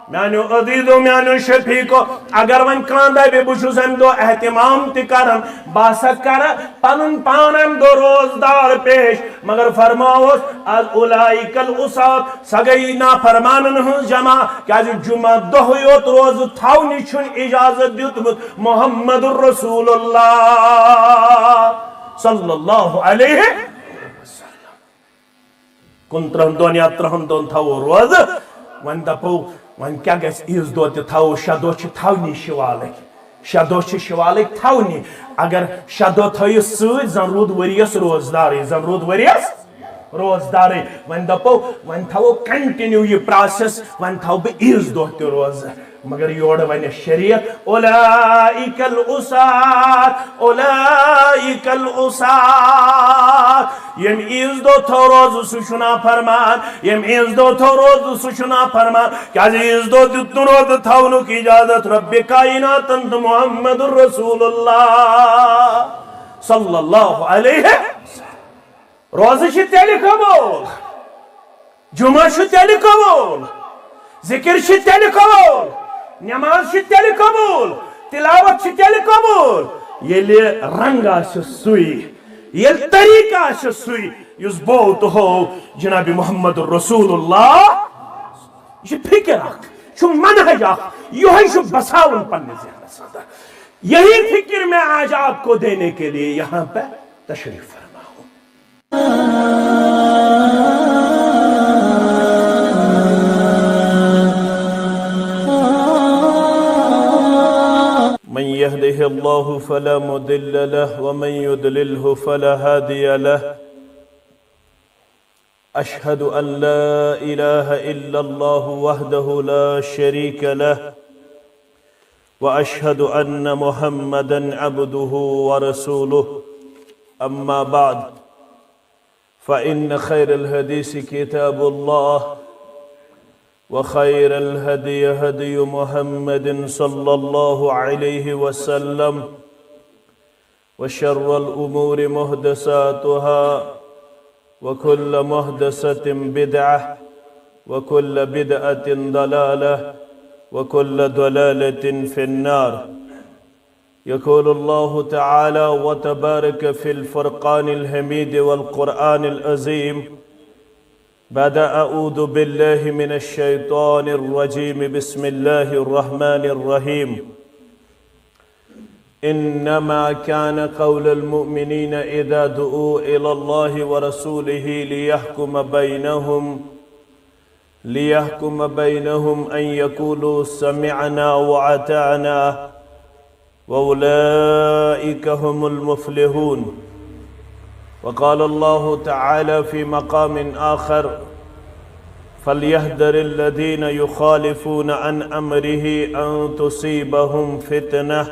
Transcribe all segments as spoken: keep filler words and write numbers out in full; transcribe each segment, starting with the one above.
میانیو عزیزو، میانیو شفیقو، اگر وۄنۍ کانٛہہ دپہِ بہٕ چھُس امہِ دۄہ اہتمام تہِ کران، بہٕ ہسا کرٕ پنُن پان امہِ دۄہ روزدار پیش، مگر فرماوس از اولئک العصاة، سۄ گٔیے نافرمانن ہٕنٛز جمع، کیازِ جمعہ دۄہٕے یوت روزٕ تھاونہِ چھُنہٕ اجازت دیُتمُت محمد رسول اللہ صلی اللہ علیہ وسلم۔ کُنترٕہن دۄہن یا ترٕہن دۄہن تھاوو روزٕ۔ وۄنۍ دپو، وۄنۍ کیٛاہ گژھِ؟ عیٖذ دۄہ تہِ تھاوو، شےٚ دۄہ چھِ تھاونی شوالٕکۍ، شےٚ دۄہ چھِ شوالٕکۍ تھاونی۔ اگر شےٚ دۄہ تھٲیِو سۭتۍ، زن روٗد ؤریَس روزدارٕے، زن روٗد ؤریَس روزدارٕے۔ وۄنۍ دپو، وۄنۍ تھاوو continue یہِ process، وۄنۍ تھاوٕ بہٕ عیٖذ دۄہ تہِ روزٕ۔ مگر یورٕ ونہِ شریعت، اولئک العصاة، اولئک العصاة۔ یم عیز دۄہ تھو روزٕ سُہ چھُ نافرمان، یم عیز دۄہ تھو روزٕ سُہ چھُ نافرمان۔ کیازِ عیز دۄہ دیُت نہٕ روزٕ تھاونُک اجازت رب کائناتن تہٕ محمد رسول اللہ صلی اللہ علیہ۔ روزٕ چھِ تیٚلہِ قبوٗل، جمعہ چھُ تیٚلہِ قبوٗل، ذکر چھِ تیٚلہِ قبوٗل، نماز چھِ تیٚلہِ قبوٗل، تلاوت چھِ تیٚلہِ قبوٗل، ییٚلہِ رنگ آسہِ سُے، ییٚلہِ طریقہٕ آسہِ سُے، یُس بوو تہٕ ہوو جناب محمد رسول اللہ۔ یہِ چھِ فکر اکھ، چھُ منہج اکھ، یِہوٚے چھُ بساوُن پننِس ذہنس اندر۔ یہی فکر میں آج آپ کو دینے کے لیے یہاں پہ تشریف فرما ہوں۔ من يهده الله فلا مضل له ومن يضلله فلا هادي له. أشهد أن لا إله إلا الله وحده لا شريك له، وأشهد أن محمدا عبده ورسوله. أما بعد، فإن خير الحديث كتاب الله، وخير الهدي هدي محمد صلى الله عليه وسلم، وشر الأمور محدثاتها، وكل محدثة بدعة، وكل بدعة ضلالة، وكل ضلالة في النار. يقول الله تعالى وتبارك في الفرقان الحميد والقرآن العظيم بعد أعوذ بالله من الشيطان الرجيم، بسم الله الرحمن الرحيم. إنما كان قول المؤمنين إذا دعوا إلى الله ورسوله ليحكم بينهم، ليحكم بينهم أن يقولوا سمعنا وأطعنا، وأولئك هم المفلحون. وقال الله تعالى في مقام آخر: فليحذر الذين يخالفون عن أمره أن تصيبهم فتنة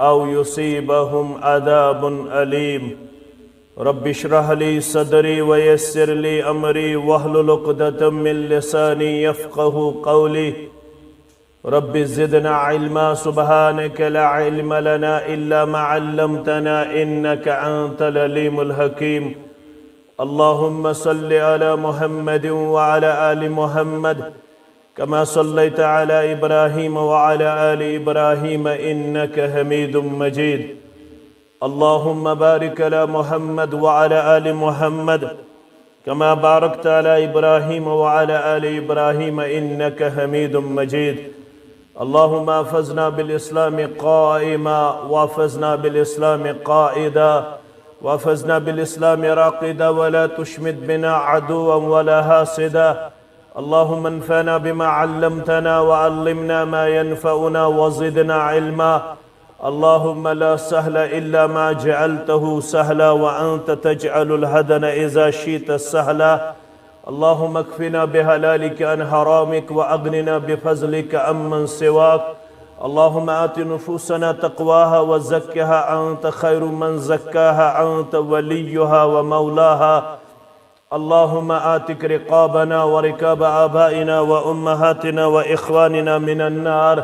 أو يصيبهم عذاب أليم. رب اشرح لي صدري ويسر لي أمري واحلل عقدة من لساني يفقه قولي. رب زدنا علما، سبحانك لا علم لنا إلا ما علمتنا إنك أنت العليم الحكيم. اللهم صل على محمد وعلى آل محمد كما صليت على إبراهيم وعلى آل إبراهيم إنك حميد مجيد. اللهم بارك على محمد وعلى آل محمد كما باركت على إبراهيم وعلى آل إبراهيم إنك حميد مجيد. اللهم احفظنا بالإسلام قائما، واحفظنا بالإسلام قائدا، واحفظنا بالإسلام راقدا، ولا تشمت بنا عدوا ولا حاسدا. اللهم انفعنا بما علمتنا، وعلمنا ما ينفعنا، وزدنا علما. اللهم لا سهل إلا ما جعلته سهلا، وأنت تجعل الحزن إذا شئت سهلا. اللهم اكفنا بحلالك عن حرامك، وأغننا بفضلك عمن سواك. اللهم آت نفوسنا تقواها وزكها أنت خير من زكاها أنت وليها ومولاها. اللهم آتك رقابنا ورقاب آبائنا وأمهاتنا وإخواننا من النار.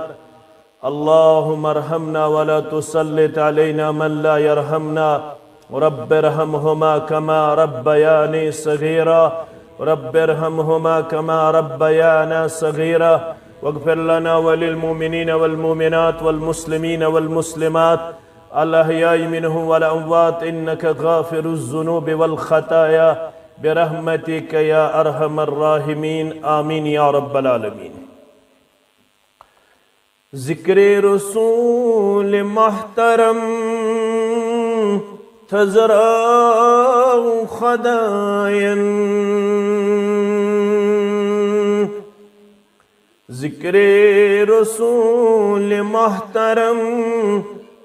اللهم ارحمنا ولا تسلط علينا من لا يرحمنا. رب ارحمهما كما ربياني صغيرا. رب ارحمهما كما ربيانا صغيرا. واغفر لنا وللمؤمنين والمؤمنات والمسلمين والمسلمات الأحياء منهم والأموات إنك غافر الذنوب والخطايا برحمتك يا أرحم الراحمين. آمين يا رب العالمين. ذکر رسول محترم تھزرو خداین. ذکر رسول محترم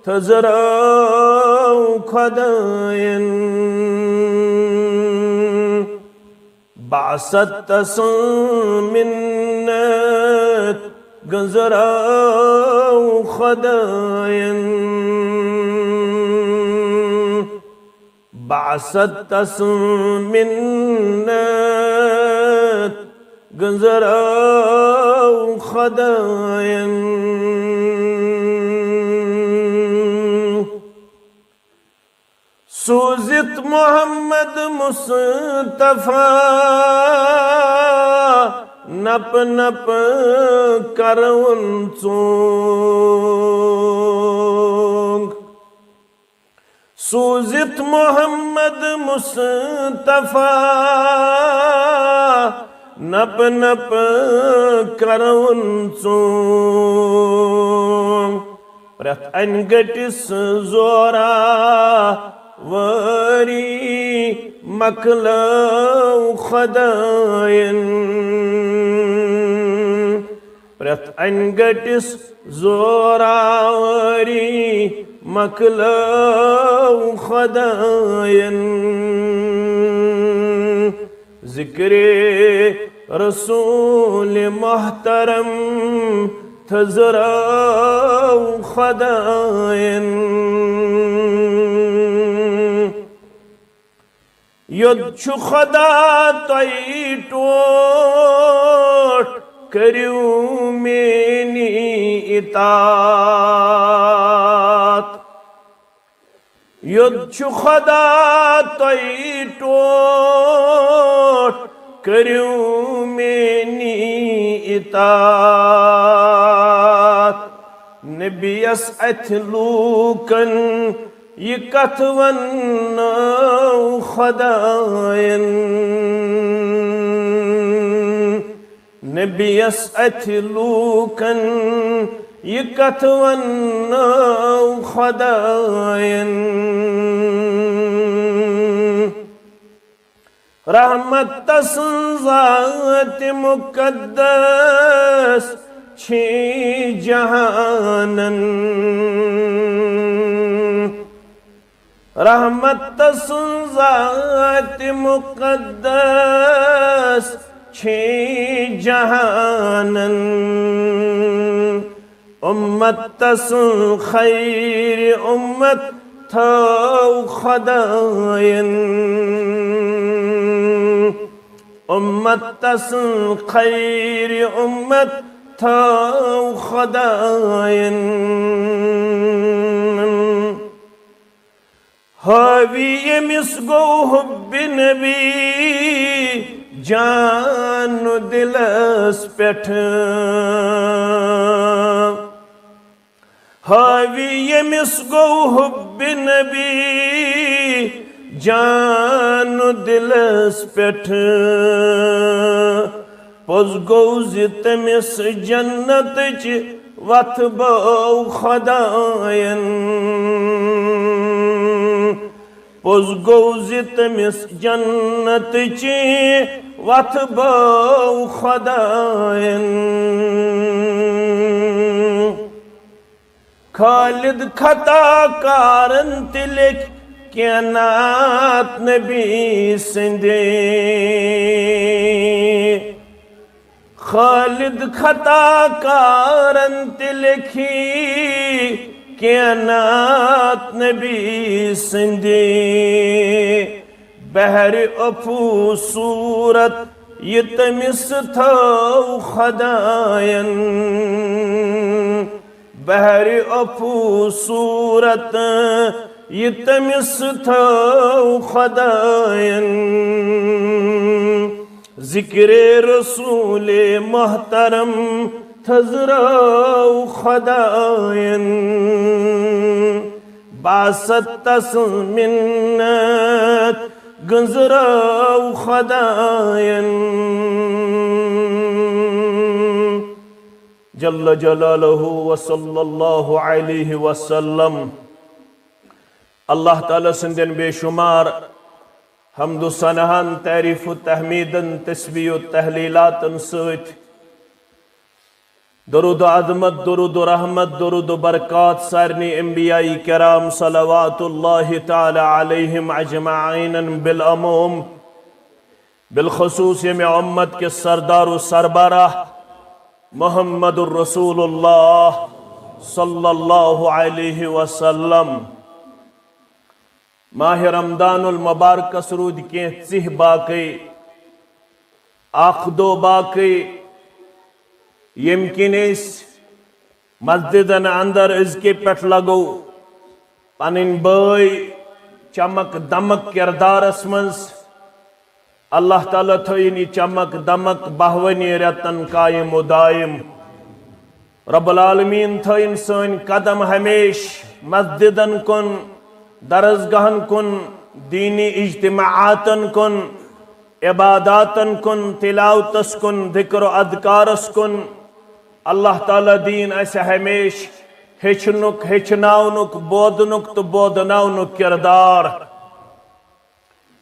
تھزرو خداین. بعثت تسن منت گنزراو خداین. بعثت تسن منت گنزراو خداین. سوٗزِتھ محمد مصطفیٰ نپہٕ نپہٕ کرون ژونگ۔ سوٗزِتھ محمد مصطفیٰ نپہٕ نپہٕ کرون ژونگ۔ پرٛٮ۪تھ انہِ گٔٹِس زورا وٲری مۄکلٲو خۄدایَن۔ پرٛٮ۪تھ انہِ گٔٹِس زورا وٲری مۄکلٲو خۄدایَن۔ ذکر رسول محترم تھزرو خداین۔ یوٚد چھُ خدا تۄہہِ ٹوٹھ، کٔرِو میٛٲنی اطاعت۔ یوٚد چھُ خدا تۄہہِ ٹوٹھ، کٔرِو میٛٲنی اطاعت۔ نبیَس اَتھِ لوٗکَن یہِ کتھ وننٲو خۄدایَن۔ نبیَس اَتھِ لوٗکَن یہِ کتھ وننٲو خۄدایَن۔ رحمت تسٕنٛز ذاتِ مُقدس چھِ جہانن۔ رحمت تسٕنٛز ذاتِ مُقدس چھِ جہانن۔ اُمت تسٕنٛز خیرِ اُمت تھٲو خۄدایَن۔ اُمت تسٕنٛز خیرِ اُمت تھٲو خۄدایَن۔ حٲوی ییٚمِس گوٚو حُبہِ نبی جان و دِلس پٮ۪ٹھ۔ حٲوی ییٚمِس گوٚو حُبہِ نبی جان و دِلس پٮ۪ٹھ۔ پوٚز گوٚو زِ تٔمِس جنتٕچ وَتھ بٲو خۄدایَن۔ پوٚز گوٚو زِ تٔمِس جنتٕچ وَتھ بٲو خۄدایَن۔ خالد خطا کارن تہِ لیکھۍ کینٛہہ نعت نبی سٕنٛدِ۔ خالد خطا کارن تہِ لیکھی کینٛہہ نعت نبی سٕنٛدِ۔ بحرِ عفو صورت یہِ تٔمِس تھٲو خۄدایَن۔ بحرِ عفو صورت یہِ تٔمِس تھٲو خۄدایَن۔ ذکرِ رسولِ محترم خٔزرٲو خۄدایَن، باسط تسٕنٛز مِنت گٔنٛزرٲو خۄدایَن۔ جل جلالہ و صلی اللہ علیہ وسلم۔ اللہ تعالیٰ سٕنٛدٮ۪ن بے شمار حمد و ثناہن، تعریف و تحمیدن، تسبیح و تحلیلاتن سۭتۍ درود و عظمت، درود و رحمت، درود و برکات سارنی انبیاء کرام صلوات اللہ تعالیٰ علیہم اجمعین بالعموم، بالخصوص ییٚمہِ امت کِس سردار و سربراہ محمد الرسول اللہ صلی اللہ علیہ وسلم۔ ماہ رمضان المبارکس روٗدۍ کینٛہہ ژِہۍ باقٕے، اکھ دۄہ باقٕے، ییٚمہِ کِنۍ أسۍ مسجدن اندر أزکہِ پٮ۪ٹھ لگو پنٕنۍ بٲے چمک دمک کردارس منٛز۔ اللہ تعالیٰ تھٲیِن یہِ چمک دمک بہوٲنی رٮ۪تن قائم و دائم۔ رب العالمین تھٲیِن سٲنۍ قدم ہمیشہ مسجدن کُن، درسگاہن کُن، دینی اجتماعاتن کُن، عباداتن کُن، تلاوتس کُن، ذکر و اذکارس کُن۔ اللہ تعالیٰ دِیِن اسہِ ہمیشہ ہیٚچھنُک، ہیٚچھناونُک، بوزنُک تہٕ بوزناونُک کردار۔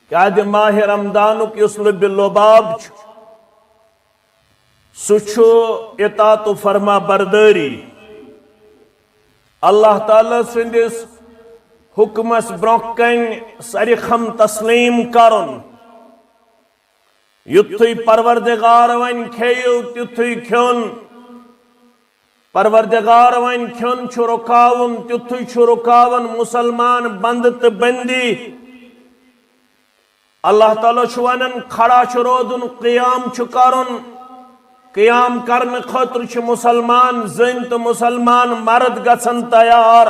کیازِ ماہ رمضانُک یُس لُبہِ لُباب چھُ، سُہ چھُ اطاعت و فرما بردٲری۔ اللہ تعالیٰ سٕنٛدِس حُکمس برٛونٛہہ کنہِ سرِ خم تسلیم کرُن۔ یُتھُے پروردگار ونہِ کھیٚیِو، تیُتھُے کھیوٚن۔ پروردگار ونہِ کھیوٚن چھُ رُکاوُن، تیُتھُے چھُ رُکاوُن۔ مسلمان بندٕ تہٕ بندی، اللہ تعالیٰ چھُ ونان، کھڑا چھُ روزُن، قیام چھُ کرُن۔ قیام کرنہٕ خٲطرٕ چھِ مسلمان زٔنۍ تہٕ مسلمان مرد گژھان تیار۔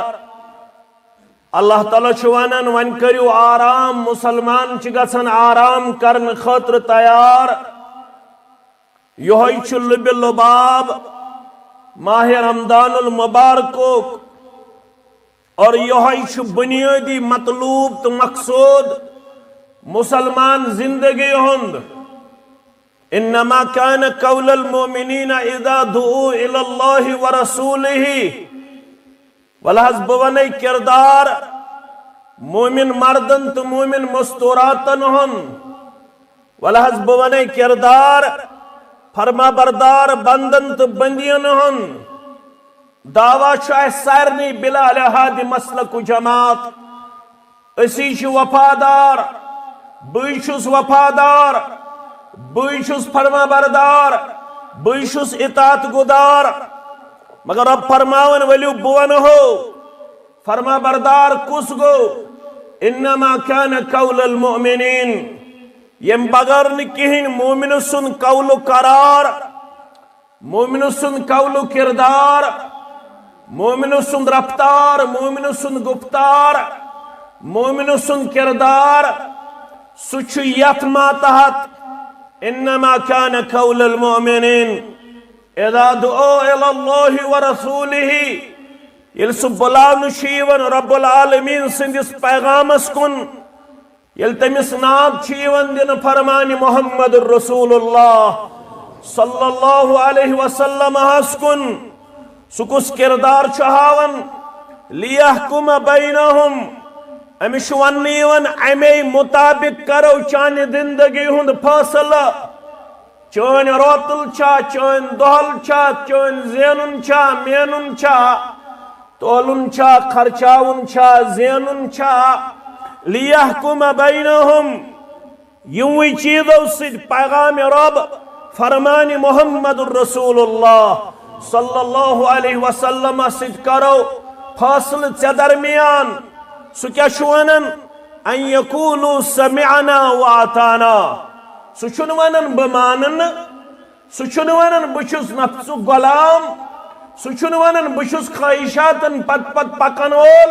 اللہ تعالیٰ چھُ ونان، وۄنۍ کٔرِو آرام، مسلمان چھِ گژھان آرام کرنہٕ خٲطرٕ تیار۔ یِہوٚے چھُ لُبہِ لُباب ماہ رمضان المبارکُک، اور یِہوٚے چھُ بُنیٲدی مطلوب تہٕ مقصود مسلمان زندگی ہُنٛد۔ انما کان قول المؤمنین اذا دعوا الی اللہ ورسولہ۔ ولہٕ حظ بہٕ ونے کردار مومن مردن تہٕ مومن مستوراتن ہُنٛد۔ ولہٕ حظ بہٕ ونے کردار فرما بردار بندن تہٕ بندین ہُنٛد۔ دعویٰ چھُ اسہِ سارنٕے بلا لحاظ مسلک و جماعت۔ أسی چھِ وفادار، بٕے چھُس وفادار، بٕے چھُس فرما بردار، بٕے چھُس اطاعت گُزار۔ مگر رب فرماوان، ؤلِو بہٕ ونہو، فرما بردار کُس گوٚو؟ انما کان قول المؤمنین، ییٚمہِ بغٲر نہٕ کِہیٖنۍ مومنہٕ سُنٛد قول و قرار۔ مومنہٕ سُنٛد قول و کردار، مومنہٕ سُنٛد رفتار، مومنہٕ سُنٛد گفتار، مومنہٕ سُنٛد کردار، سُہ چھُ یتھ ماتحت۔ انما کان قول المؤمنین اذا دعوا الی اللہ ورسولہ، ییٚلہِ سُہ بُلاونہٕ چھُ یِوان رب العالمین سٕنٛدِس پیغامس کُن، ییٚلہِ تٔمِس ناد چھُ یِوان دِنہٕ فرمانِ محمد رسول اللہ صلی اللہ علیہ وسلم ہس کُن، سُہ کُس کردار چھُ ہاوان؟ لیحکم بینہم، أمِس چھُ وننہٕ یِوان، امے مطابق کرو چانہِ زندگی ہُنٛد فٲصلہٕ۔ چٲنۍ روتل چھا، چٲنۍ دۄہل چھا، چٲنۍ زینُن چھا، مینُن چھا، تولُن چھا، خرچاوُن چھا، زینُن چھا؟ لیحکم بینہم۔ یِموٕے چیٖزو سۭتۍ پیغام رب، فرمان محمد رسول اللہ صلی اللہ علیہ وسلم سۭتۍ کرو فٲصلہٕ ژےٚ درمیان۔ سُہ کیٛاہ چھُ ونان؟ ان یقولوا سمعنا واطعنا۔ سُہ چھُنہٕ ونان بہٕ مانہٕ نہٕ، سُہ چھُنہٕ ونان بہٕ چھُس نفسُک غلام، سُہ چھُنہٕ ونان بہٕ چھُس خواہشاتن پتہٕ پتہٕ پکن وول،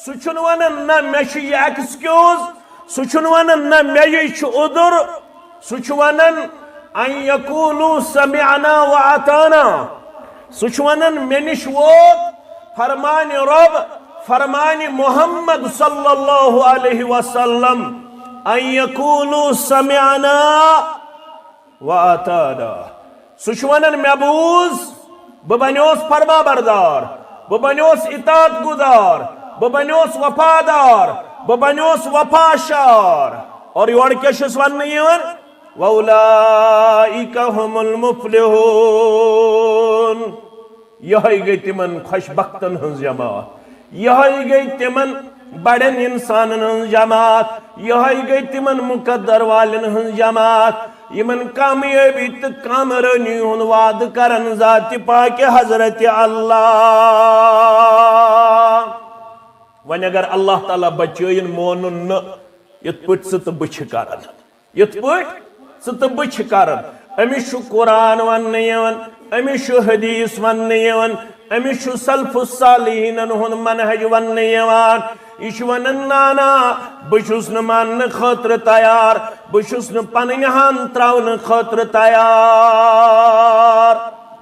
سُہ چھُنہٕ ونان نہ مےٚ چھُ یہِ excuse، سُہ چھُنہٕ ونان نہ مےٚ یہِ چھُ عذر، سُہ چھُ ونان ان یقولوا سمعنا واطعنا۔ سُہ چھُ ونان، مےٚ نِش ووت فرمان رب، فرمان محمد صلی اللہ علیہ وسلم، ان یقولوا سمعنا و اطعنا۔ سُہ چھُ ونان، مےٚ بوٗز، بہٕ بنیوس فرما بردار، بہٕ بنیوس اطاعت گزار، بہٕ بنیوس وفادار، بہٕ بنیوس وفا شار۔ اور یورٕ کیٛاہ چھُس وننہٕ یِوان؟ وَأُولَٰئِكَ هُمُ الْمُفْلِحُونَ۔ یِہوٚے گٔے تِمن خۄش بختن ہٕنٛز جماعت، یِہوٚے گٔے تِمن بڑٮ۪ن انسانن ہٕنٛز جماعت، یِہوٚے گٔے تِمن مقدر والٮ۪ن ہٕنٛز جماعت، یِمن کامیٲبی تہٕ کامرٲنی ہُنٛد وعدٕ کرن ذاتِ پاکہِ حضرت اللہ۔ وۄنۍ اگر اللہ تعالیٰ بچٲیِن، مونُن نہٕ، یِتھ پٲٹھۍ ژٕ تہٕ بہٕ چھِ کران۔ یِتھ پٲٹھۍ ژٕ تہٕ بہٕ چھِ کران۔ أمِس چھُ قرآن وننہٕ یِوان، أمِس چھُ حدیث وننہٕ یِوان، أمِس چھُ سلف الصالحینن ہُنٛد منہج وننہٕ یِوان۔ یہِ چھُ ونان، نہ، نہ، بہٕ چھُس نہٕ ماننہٕ خٲطرٕ تیار، بہٕ چھُس نہٕ پنٕنۍ ہن تراونہٕ خٲطرٕ تیار۔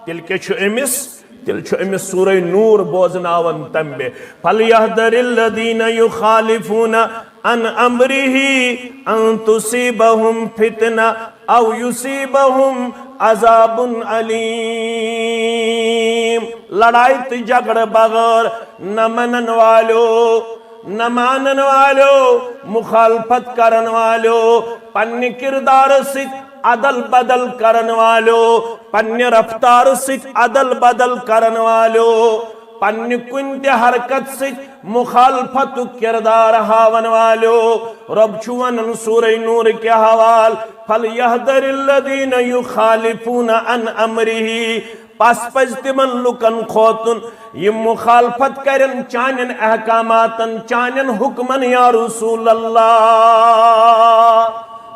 تیٚلہِ کیٛاہ چھُ أمِس؟ تیٚلہِ چھُ أمِس سورہ نور بوزناوان تمہِ۔ فَلْيَحْذَرِ الَّذِينَ يُخَالِفُونَ عَنْ أَمْرِهِ أَنْ تُصِيبَهُمْ فِتْنَةٌ أَوْ يُصِيبَهُمْ عَذَابٌ أَلِيمٌ۔ لڑائی تہٕ جھگڑٕ بغٲر نہ منن والیو، نہ مانن والیو، مخالفت کرن والیو، پننہِ کردارٕ سۭتۍ ادل بدل کرن والیو، پننہِ رفتارٕ سۭتۍ ادل بدل کرن والیو، پننہِ کُنہِ تہِ حرکت سۭتۍ مخالفتُک کردار ہاون والیو۔ رب چھُ ونان سورہ نور کہِ حوال، فَلْيَحْذَرِ الَّذِينَ يُخَالِفُونَ عَنْ أَمْرِهِ۔ پس پزِ تِمن لُکن کھوژُن، یِم مخالفت کرن چانٮ۪ن احکاماتن، چانٮ۪ن حکمن، یا رسول اللہ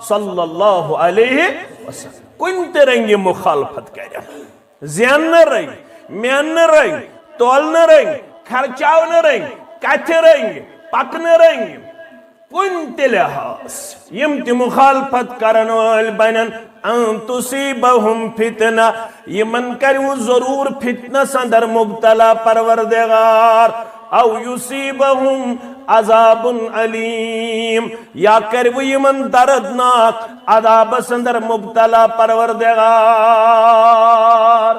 صلی اللہ علیہ وسلم۔ کُنہِ تہِ رنگہِ مخالفت کرن، زیننہٕ رنگۍ، میننہٕ رنگۍ، تولنہٕ رنگۍ، خرچاونہٕ رنگۍ، کتھِ رنگۍ، پکنہٕ رنگۍ، کُنہِ تہِ لحاظ یِم تہِ مخالفت کرن وٲلۍ بنن، ان تصیبہم فتنہ، یِمن کرِ وۄنۍ ضرور فتنس اندر مبتلا پروردگار، او یصیبہم عذاب علیم، یا کرِ وۄنۍ یِمن دردناک عذابس اندر مبتلا پروردگار۔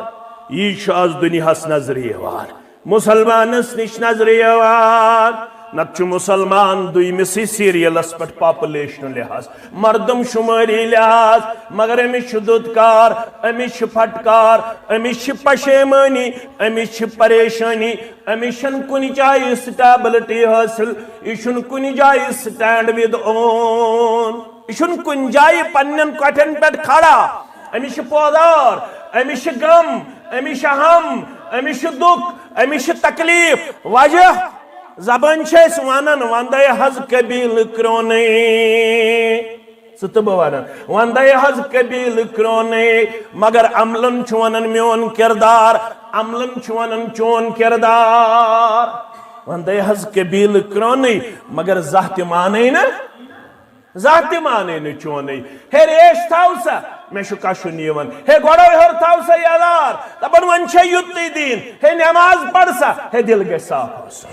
یی چھُ از دُنیاہس نظرِ یِوان۔ مسلمانس نِش نظرِ یِوان۔ نتہٕ چھُ مسلمان دوٚیمِسٕے سیریلس پٮ۪ٹھ پاپولیشن لحاظ، مردم شمٲری لحاظ، مگر أمِس چھُ دُتکار، أمِس چھِ پھٹکار، أمِس چھِ پشیمٲنی، أمِس چھِ پریشٲنی، أمِس چھَنہٕ کُنہِ جایہِ stability حٲصِل، یہِ چھُنہٕ کُنہِ جایہِ stand with own۔ یہِ چھُنہٕ کُنہِ جایہِ پننٮ۪ن کۄٹھٮ۪ن پٮ۪ٹھ کھڑا۔ أمِس چھِ پودار، أمِس چھِ غم، أمِس چھِ ہم، أمِس چھِ دُکھ، أمِس چھِ تکلیف۔ وجہ زبٲنۍ چھِ أسۍ ونان، وندے حظ قبیلہٕ کرٛونٕے۔ ژٕ تہٕ بہٕ ونان، وندے حظ قبیلہٕ کرٛونٕے، مگر عملن چھُ ونان میون کردار، عملن چھُ ونان چون کردار۔ وندے حظ قبیلہٕ کرٛونٕے، مگر زانٛہہ تہِ مانے نہٕ۔ زانٛہہ تہِ مانے نہٕ چونٕے۔ ہے ریش تھاو سا، مےٚ چھُ کشُن یِوان۔ ہے گۄڈَے ہیوٚر تھاو سا یَلار، دَپان وۄنۍ چھےٚ یُتُے دیٖن۔ ہے نٮ۪ماز پَر سا، ہے دِل گژھِ صاف آسُن۔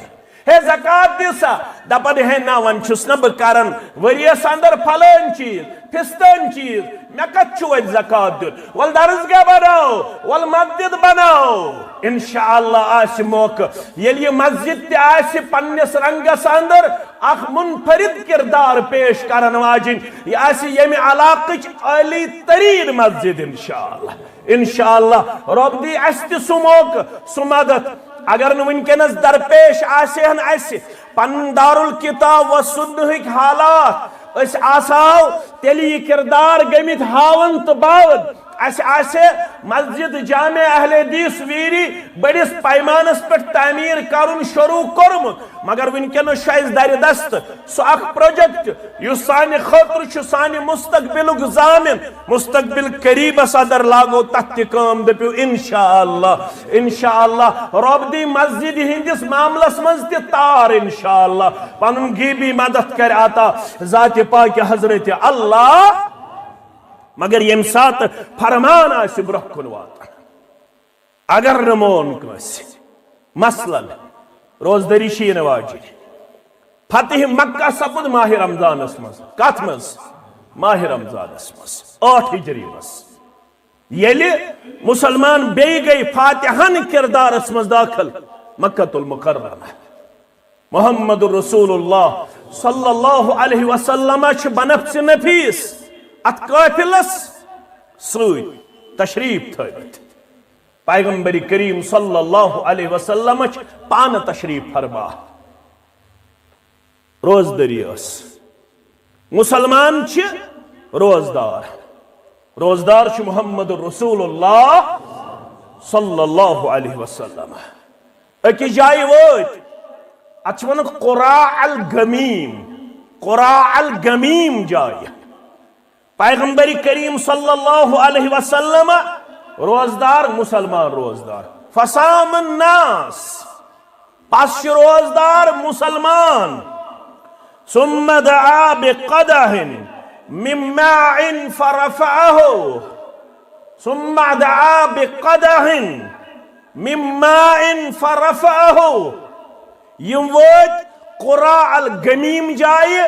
ہے زکوٰۃ دِ سا، دَپان ہے نہ وۄنۍ چھُس نہٕ بہٕ کران۔ ؤریَس اندر پھلٲنۍ چیٖز، پھِستٲنۍ چیٖز، مےٚ کَتہِ چھُ وۄنۍ زکوٰۃ دیُن؟ وَلہٕ درسگاہ بناو، وَلہٕ مسجد بناو۔ انشاءاللہ آسہِ موقعہٕ۔ ییٚلہِ یہِ مسجد تہِ آسہِ پننِس رنگس اندر، اکھ منفرد کردار پیش کرن واجِنۍ۔ یہِ آسہِ ییٚمہِ علاقٕچ عٲلی تریٖن مسجد انشاءاللہ۔ انشاءاللہ رۄب دی اسہِ تہِ سُہ موقعہٕ، سُہ مدد۔ اگر نہٕ وٕنکیٚنس درپیش آسہِ ہن اسہِ پنُن دارالکتاب و سنہٕکۍ حالات، أسۍ آسہو تیٚلہِ یہِ کردار گٔمٕتۍ ہاوان تہٕ باوان۔ اسہِ آسہِ مسجد جامع اہل حدیث ویری بٔڑِس پیمانس پٮ۪ٹھ تعمیٖر کرُن شروع کوٚرمُت، مگر وٕنکیٚنس چھُ اسہِ درِ دست سُہ اکھ پروجیکٹ یُس سانہِ خٲطرٕ چھُ سانہِ مستقبلُک ضامن۔ مستقبل قریبس اندر لاگو تتھ تہِ کٲم، دٔپِو انشاءاللہ، انشاءاللہ۔ رۄب دی مسجد ہٕنٛدِس معاملس منٛز تہِ تار، انشاءاللہ۔ پنُن غیبی مدد کرِ عطا ذاتِ پاکہِ حضرت اللہ۔ مگر ییٚمہِ ساتہٕ فرمان آسہِ برٛونٛہہ کُن واتان، اگر نہٕ مون کٲنٛسہِ، مثلاً، روزدٲری چھِ یِنہٕ واجِنۍ۔ فتح مکہ سپُد ماہِ رمضانس منٛز۔ کتھ منٛز؟ ماہِ رمضانس منٛز، ٲٹھ ہجری منٛز۔ ییٚلہِ مسلمان بیٚیہِ گٔے فاتحن کردارس منٛز دٲخل مکہ المکرمہ۔ محمد رسول اللہ صلی اللہ علیہ وسلم چھِ بنفس نفیس اتھ قافلس سۭتۍ تشریف تھٲوِتھ۔ پیغمبر کریم صلی اللہ علیہ وسلم چھِ پانہٕ تشریف فرما۔ روزدٲری ٲس۔ مسلمان چھِ روزدار۔ روزدار چھُ محمد رسول اللہ صلی اللہ علیہ وسلم۔ أکِس جایہِ وٲتۍ، اتھ چھِ ونان قراع الگمیم، قراع الگمیم جایہِ۔ پیغمبر کریم صلی اللہ علیہ وسلم روزدار، مسلمان روزدار۔ فصام الناس، پس چھِ روزدار مسلمان۔ ثم دعا بقدح من ماء فرفعه۔ ثم دعا بقدح من ماء فرفعه۔ یِم وٲتۍ قراع الگمیم جایہِ،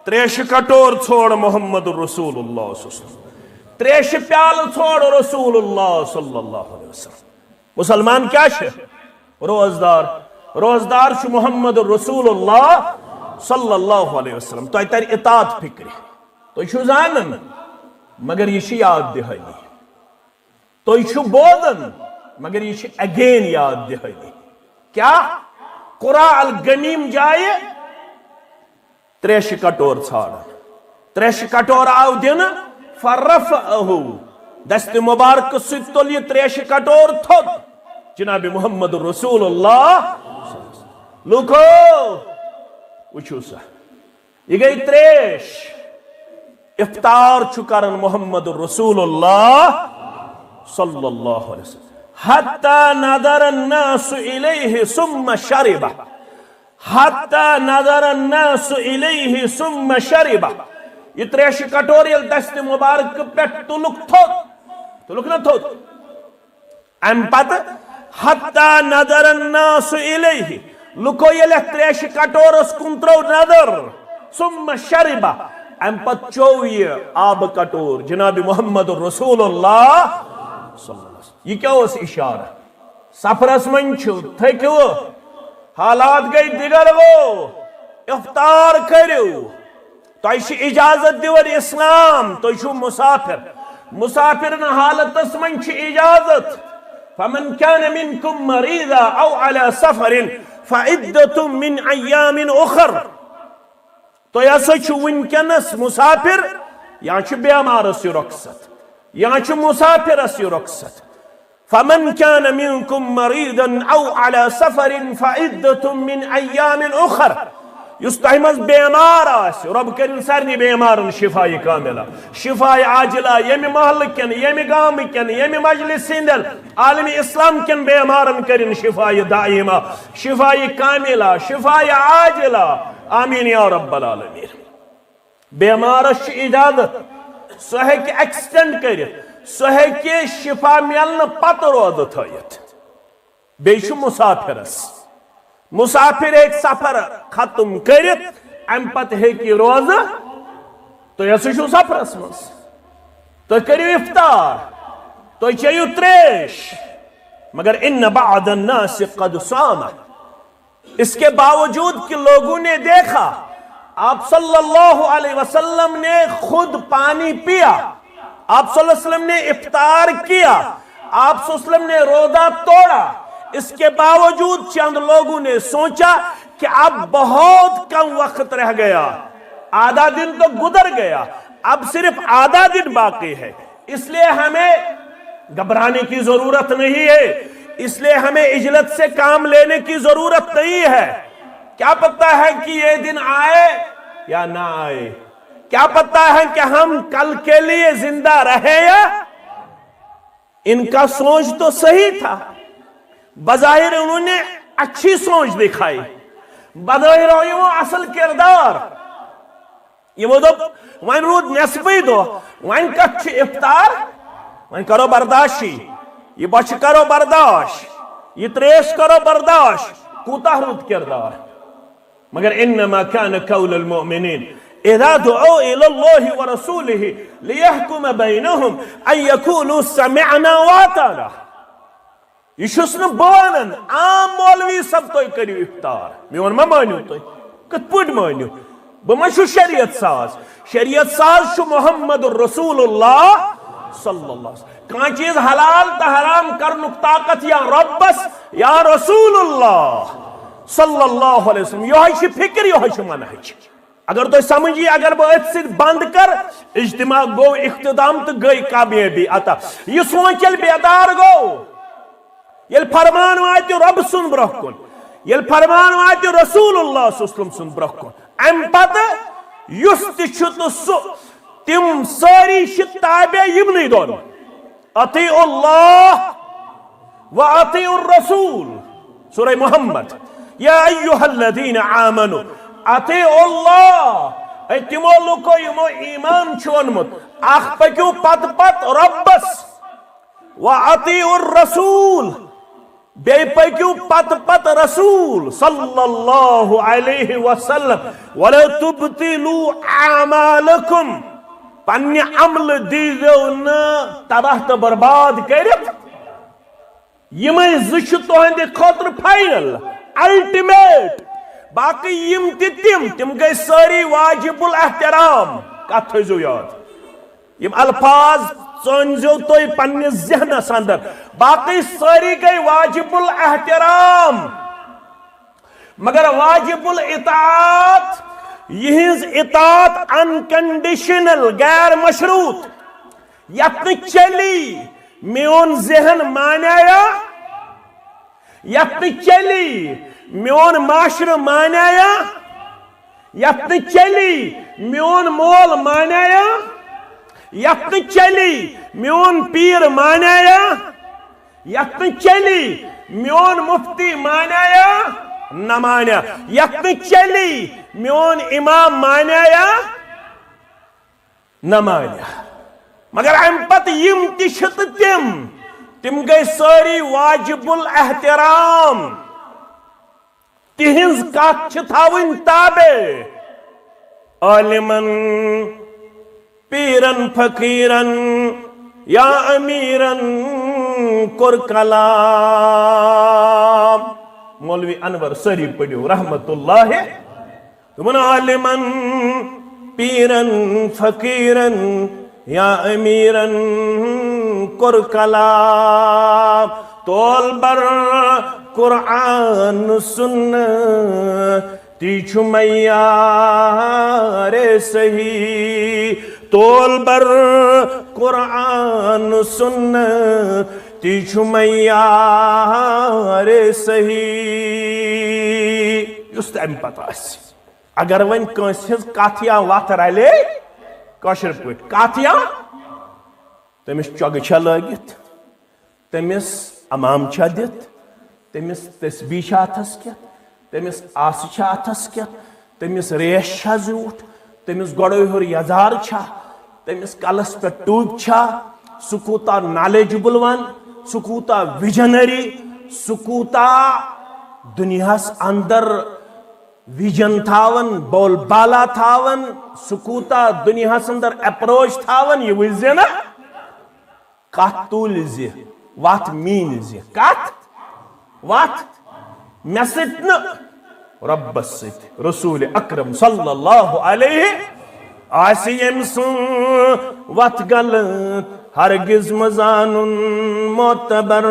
تریشہِ کٹور ژھوڑ محمد رسول اللہ صلی اللہ علیہ وسلم۔ تریشہِ پیالہٕ ژھوڑ رسول اللہ صلی اللہ علیہ وسلم۔ مسلمان کیٛاہ چھِ؟ روزدار۔ روزدار چھُ محمد رسول اللہ صلی اللہ علیہ وسلم۔ تۄہہِ ترِ اطاعت فکرِ۔ تُہۍ چھِو زانان، مگر یہِ چھِ یاد دِہٲنی۔ تُہۍ چھِو بوزان، مگر یہِ چھِ again یاد دِہٲنی۔ کیٛاہ؟ قراع الگمیم جایہِ تریشہِ کٹور ژھانڈان۔ تریشہِ کٹور آو دِنہٕ، فرفعه، دستِ مبارکہٕ سۭتۍ تُل یہِ تریشہِ کٹور تھوٚد۔ جناب محمد رسول اللہ، لوٗکو، وٕچھِو سا، یہِ گٔے تریش۔ افطار چھُ کران محمد رسول اللہ صلی اللہ علیہ وسلم۔ حتی نظر الناس الیہ ثم شرب۔ حتی نظر الناس الیہ ثم شرب۔ یہِ تریشہِ کٹور ییٚلہِ دستِ مبارکہٕ پٮ۪ٹھ تُلُکھ تھوٚد، تُلُکھ نہ تھوٚد؟ امہِ پتہٕ حتی نظر الناس الیہ، لُکو ییٚلہِ اتھ تریشہِ کٹورس کُن ترٲو نظر، ثم شرب، امہِ پتہٕ چوٚو یہِ آبہٕ کٹور جناب محمد رسول اللہ صلی اللہ علیہ وسلم۔ یہِ کیٛاہ اوس اشارٕ؟ سفرس منٛز چھِو، تھٔکِو، حالات گٔے دِگر، گوٚو افطار کٔرِو۔ تۄہہِ چھِ اجازت دِوان اسلام، تُہۍ چھِو مسافر۔ مسافرن حالتس منٛز چھِ اجازت۔ فمن كان منكم مريضا أو على سفر فعدة من أيام أخر۔ تُہۍ ہسا چھِو وٕنکیٚنس مسافر، یا چھُ بیمارس یہِ رۄخصت، یا چھُ مسافرس یہِ رۄخصت۔ فمن كان منكم مريضا أو على سفر فعدة من أيام أخر۔ یُس تۄہہِ منٛز بیمار آسہِ، رۄب کٔرِن سارنٕے بیمارن شفایہِ کاملہ، شفایہِ عاجلہ، ییٚمہِ محلہٕ کٮ۪ن، ییٚمہِ گامہٕ کٮ۪ن، ییٚمہِ مجلس ہٕنٛدٮ۪ن، عالم اسلام کٮ۪ن بیمارن کٔرِن شفایہِ دائمہ، شفایہِ کاملہ، شفایہِ عاجلہ۔ آمین یا رب العالمین۔ بیمارس چھِ اجازت، سُہ ہیٚکہِ extend کٔرِتھ، سُہ ہیٚکہِ شفا میلنہٕ پتہٕ روزٕ تھٲیِتھ۔ بیٚیہِ چھُ مسافرس، مسافر ہیٚکہِ سفر ختم کٔرِتھ، امہِ پتہٕ ہیٚکہِ یہِ روزٕ۔ تُہۍ ہسا چھِو سفرس منٛز، تُہۍ کٔرِو افطار، تُہۍ چیٚیِو تریش، مگر ان بعض الناس قد صام۔ اس کے باوجود کہ لوگوں نے دیکھا، آپ صلی اللہ علیہ وسلم نے خود پانی پیا، آپ صلی اللہ علیہ وسلم نے افطار کیا، آپ صلی اللہ علیہ وسلم نے روزہ توڑا، اس کے باوجود چند لوگوں نے سوچا کہ اب بہت کم وقت رہ گیا، آدھا دن تو گزر گیا، اب صرف آدھا دن باقی ہے، اس لیے ہمیں گھبرانے کی ضرورت نہیں ہے، اس لیے ہمیں عجلت سے کام لینے کی ضرورت نہیں ہے۔ کیا پتہ ہے کہ یہ دن آئے یا نہ آئے، کیا پتہ ہے کہ ہم کل کے لیے زندہ رہے یا۔ ان کا سوچ تو صحیح تھا، بظاہر انہوں نے اچھی سوچ دکھائی، بظاہر ہٲو یِمو اصل کردار۔ یِمو دوٚپ، وۄنۍ روٗد نٮ۪صفٕے دۄہ، وۄنۍ کتھ چھُ افطار؟ وۄنۍ کرو برداشی۔ یہ بۄچھِ کرو برداش، یہ تریش کرو برداش، کوتاہ رُت کردار۔ مگر انما کان قول المؤمنین اذا دعوا الی اللہ ورسولہ لیحکم بینہم ان یقولوا سمعنا واطعنا۔ یہ چھُس نہٕ بہٕ ونان، عام مولوی صٲب، تُہۍ کٔرِو افطار۔ میون ما مٲنِو تُہۍ؟ کِتھ پٲٹھۍ مٲنِو؟ بہٕ ما چھُس شریعت ساز؟ شریعت ساز چھُ محمد رسول اللہ صلی اللہ علیہ وسلم۔ کانٛہہ چیٖز حلال تہٕ حرام کرنُک طاقت یا رۄبس یا رسول اللہ صلی اللہ علیہ وسلم۔ یِہوٚے چھِ فکر، یِہوٚے چھُ منہج۔ اگر تۄہہِ سمجھ یی، اگر بہٕ أتھۍ سۭتۍ بند کر، اجتماع گوٚو اختتام تہٕ گٔے کامیٲبی عطا۔ یہِ سونٛچ ییٚلہِ بیدار گوٚو، ییٚلہِ فرمان واتہِ رۄب سُنٛد برٛونٛہہ کُن، ییٚلہِ فرمان واتہِ رسول اللہ صلی اللہ علیہ وسلم سُنٛد برٛونٛہہ کُن، اَمہِ پتہٕ یُس تہِ چھُ تہٕ سُہ، تِم سٲری چھِ تابع یِمنٕے دۄن۔ اطیعوا اللہ و اطیعوا الرسول۔ سورہ محمد۔ یا ایھا الذین آمنوا اطیعوا اللہ۔ اے تِمو لوٗکو یِمو ایمان چھُ اوٚنمُت، اکھ پٔکِو پتہٕ پتہٕ رۄبس، و اطیعوا الرسول، بیٚیہِ پٔکِو پتہٕ پتہٕ رسول صلی اللہ علیہ وسلم۔ ولا تبطلوا اعمالکم، پننہِ عملہٕ دیٖزیو نہٕ تباہ تہٕ برباد کٔرِتھ۔ یِمے زٕ چھِ تُہنٛدِ خٲطرٕ فائنل، الٹیمیٹ۔ باقٕے یِم تہِ تِم، تِم گٔے سٲری واجب الاحترام۔ کتھ تھٲیزیو یاد۔ یِم الفاظ ژٲنۍزیو تُہۍ پننِس ذہنس اندر۔ باقٕے سٲری گٔے واجب الاحترام۔ مگر واجب الاطاعت، یِہٕنٛز اطاعت انکنڈیشنل، غیر مشروط، یتھ نہٕ چلی میون ذہن مانیایا، یتھ نہٕ چلی میون معاشرٕ مانیایا، یتھ نہٕ چلی میون مول مانیایا، یتھ نہٕ چلی میون پیٖر مانیایا، یتھ نہٕ چلی میون مفتی مانیایا نہ مانیا، یتھ نہٕ چلی میون امام مانیایا نہ مانیا۔ مگر امہِ پتہٕ یِم تہِ چھِ تہٕ تِم، تِم گٔے سٲری واجب الاحترام۔ تِہنٛز کتھ چھِ تھاوٕنۍ تابع عالمن، پیرن، فقیرن یا امیرن کوٚر کلام۔ مولوی انور سٲری پٔرِو رحمت اللہ۔ تِمن عالمن، پیرن، فقیرن یا امیرن کوٚر کلام۔ تول بر قرآن سنت تی چھُ معیار صحیح۔ تول بر قرآن سنت تی چھُ معیار صحیح۔ یُس تہِ اَمہِ پتہٕ آسہِ، اگر وۄنۍ کٲنٛسہِ ہٕنٛز کتھ یا وتھ رلے، کٲشِر پٲٹھۍ کتھ یا، تٔمِس چۄگہٕ چھےٚ لٲگِتھ، تٔمِس عمام چھا دِتھ، تٔمِس تسبیح چھا اَتھس کٮ۪تھ، تٔمِس آسہٕ چھا اَتھس کٮ۪تھ، تٔمِس ریش چھا زیوٗٹھ، تٔمِس گۄڈَے ہیوٚر یَزار چھا، تٔمِس کَلَس پٮ۪ٹھ ٹوٗپۍ چھا، سُہ کوٗتاہ نالیجبل وَن، سُہ کوٗتاہ وِجنری، سُہ کوٗتاہ دُنیاہَس اَندَر وِجن تھاوَن، بول بالا تھاوَن، سُہ کوٗتاہ دُنیاہَس اَندَر اپروچ تھاوَن، یہِ وٕچھ زِ نہ۔ کتھ تُلۍ زِ، وتھ میٖنۍ زِ۔ کتھ؟ وتھ مےٚ سۭتۍ نہٕ، رۄبس سۭتۍ۔ رسول اکرم صلی اللہ علیہ آسہِ ییٚمۍ سٕنٛز وتھ غلط ہرگز مہ زانُن معتبر۔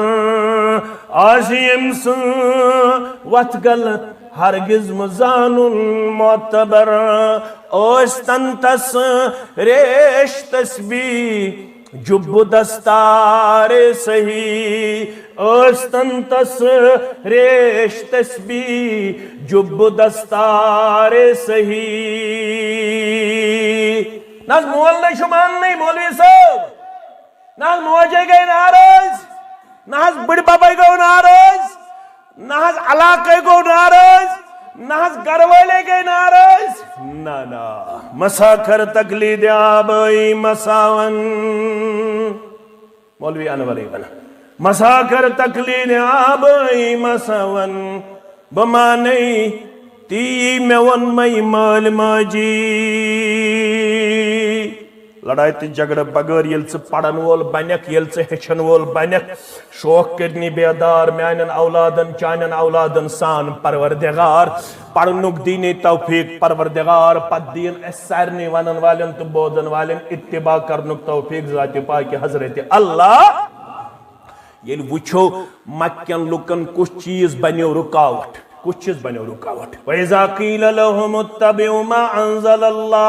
آسہِ ییٚمۍ سٕنٛز وتھ غلط ہرگز مہ زانُن معتبر۔ ٲسۍ تن تس ریش تسبیح جُب دستار صحیح، ٲستن تس ریش تسبیح، جُب دستار صحیح۔ نہ حظ مول نہ چھُ ماننٕے مولوی صٲب، نہ حظ موجے گٔے ناراض، نہ حظ بٕڈِ ببے گوٚو ناراض، نہ حظ علاقے گوٚو ناراض، نہ حظ گرٕ وٲلے گٔے ناراض۔ نہ، نہ، مسا کر تقلید آبائی مساون۔ مولوی انور ونان، مسا کر تقلید آبائی مسا ون، بہ مانے تی مےٚ ووٚن مے مٲلۍ ماجی۔ لڑایہِ تہٕ جھگڑٕ بغٲر ییٚلہِ ژٕ پرن وول بنکھ، ییٚلہِ ژٕ ہیٚچھن وول بنکھ، شوق کٔرنی بیدار میانٮ۪ن اولادن، چانٮ۪ن اولادن سان پروردگار۔ پرنُک دینی توفیق پروردگار، پتہٕ دین اسہِ سارنٕے ونن والٮ۪ن تہٕ بوزن والٮ۪ن اتباع کرنُک توفیق ذاتِ پاکہِ حضرت اللہ۔ ییٚلہِ وٕچھو مکہ کٮ۪ن لُکن کُس چیٖز بنیو رُکاوٹ، کُس چیٖز بنیو رُکاوٹ؟ وَإِذَا قِيلَ لَهُمُ اتَّبِعُوا مَا أَنزَلَ اللَّهُ۔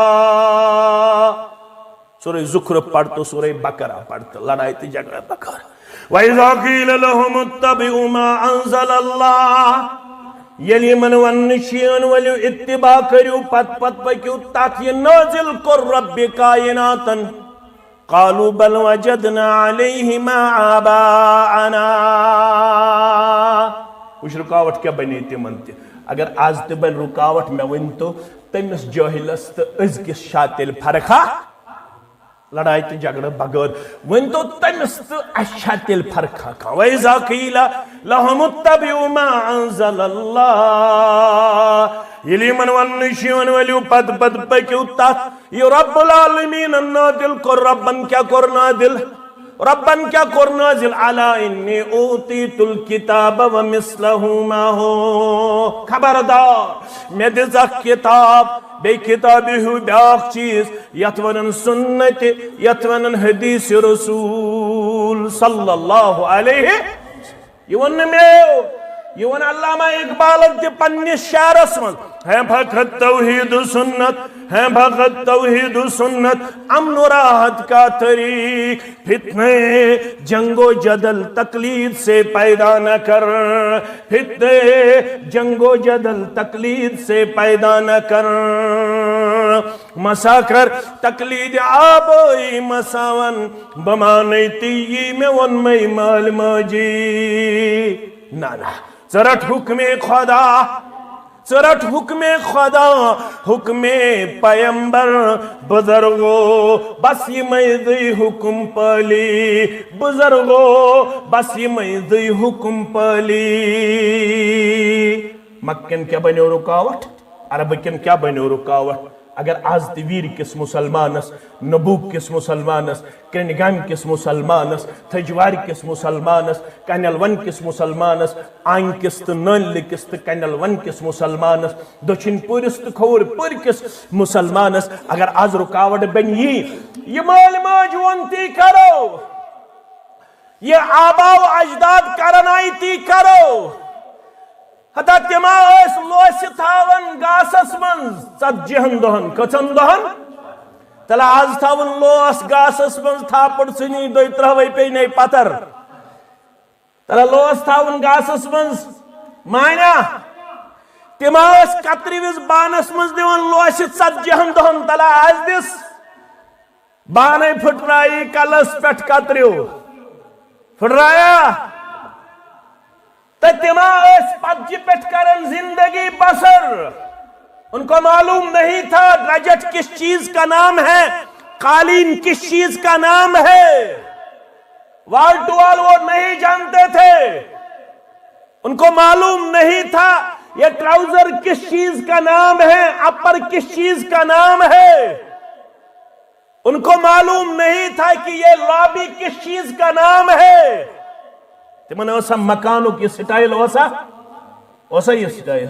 سورہ زخرف پرتو، سورہ بقرہ پرتو، لڑائی تہٕ جھگڑٕ بغٲر۔ وَإِذَا قِيلَ لَهُمُ اتَّبِعُوا مَا أَنزَلَ اللَّهُ۔ ییٚلہِ یِمن وننہٕ چھُ یِوان، ؤلِو اتباع کٔرِو، پتہٕ پتہٕ پٔکِو تتھ یہِ نٲزِل کوٚر رۄبِ کائناتن۔ قالوا بل وجدنا عليه ما آباءنا۔ وٕچھ رُکاوٹ کیٛاہ بنے تِمن تہِ۔ اگر از تہِ بنہِ رُکاوٹ، مےٚ ؤنۍ تو، تٔمِس جٲہلس تہٕ أزکِس چھا تیٚلہِ فرقا؟ لڑایہِ تہٕ جھگڑٕ بغٲر ؤنۍ تو تٔمِس تہٕ اَسہِ چھا تیٚلہِ فرقا کانٛہہ؟ وَإِذَا قِيلَ لَهُمُ اتَّبِعُوا مَا أَنزَلَ اللَّهُ۔ ییٚلہِ یِمن وننہٕ چھُ یِوان، ؤلِو پتہٕ پتہٕ پٔکِو تتھ یہِ رب العالمینن نازل کوٚر۔ ربن کیٛاہ کوٚر نازل؟ ربن کیٛاہ کوٚر نازل؟ الا انی اوتیت الکتاب ومثلہ معہ۔ خبردار، مےٚ دِژ اکھ کتاب، بیٚیہِ کتابہِ ہیوٗ بیٛاکھ چیٖز، یتھ ونان سنت، یتھ ونان حدیث رسول صلی اللہ علیہ۔ یہِ ووٚن نہٕ مےٚ، یہِ ووٚن علامہ اقبالن تہِ پننِس شعرس منٛز، ہے فقط توحید و سنت، ہے فقط توحید و سنت، امن و راحت کا طریق، فتنہ جنگ و جدل تقلید سے پیدا نہ کر، فتنہ جنگ و جدل تقلید سے پیدا نہ کر۔ مسا کر تقلید آبائی مسا ون، بہ مانے تی مےٚ ووٚن مے مٲلۍ ماجی۔ نہ نہ، ژٕ رٹ حکم خدا، ژٕ رٹ حکم خدا، حکم پیمبر، بزرگو بس یمے زٕے حکم پٲلی، بزرگو بس یمے زٕے حکم پٲلی۔ مکہ کٮ۪ن کیٛاہ بنیو رُکاوٹ؟ عربہٕ کٮ۪ن کیٛاہ بنیو رُکاوٹ؟ اگر از تہِ ویٖر کِس مُسلمانس، نبوک کِس مُسلمانس، کرنگام کِس مُسلمانس، تھجوار کِس مُسلمانس، کنل ون کِس مُسلمانس، آنگ کِس تہٕ نٲنلہِ کِس تہٕ کنل ون کِس مُسلمانس، دٔچھِنۍ پوٗرِس تہٕ کھووُر پوٗرۍ کِس مُسلمانس اگر از رُکاوٹ بنہِ یی، یہِ مٲلۍ ماجہِ ووٚن تی کرو، یہِ آبا و اجداد کرن آیہِ تی کرو۔ ہتا تِم ٲسۍ لوسہِ تھاوان گاسس منٛز ژتجی ہن دۄہن۔ کٔژن دۄہن؟ تلہ از تھاوُن لوس گاسس منٛز، تھاپڑ ژھٕنی دۄیہِ ترٛہوے پیٚیہِ نے پتر۔ تلہ لوس تھاوُن گاسس منٛز، مانیا؟ تِم ٲسۍ کترِوِس بانس منٛز دِوان لوسہِ ژتجی ہن دۄہن۔ تلہ از دِس بانَے پھٕٹرایی کلس پٮ۪ٹھ کترِو۔ پھٕٹرایا؟ تہٕ تِم ٲسۍ پتجہِ پٮ۪ٹھ کران زندگی بسر۔ ان کو معلوم نہیں تھا ڈرجٹ کس چیز کا نام ہے، قالین کس چیز کا نام ہے۔ وال ٹو وال وہ نہیں جانتے تھے۔ ان کو معلوم نہیں تھا یہ ٹراؤزر کس چیز کا نام ہے، اپر کس چیز کا نام ہے۔ ان کو معلوم نہیں تھا کہ یہ لابی کس چیز کا نام ہے۔ تِمن اوسا مکانُک یہِ سٹایل اوسا؟ اوسا یہِ سٹایل؟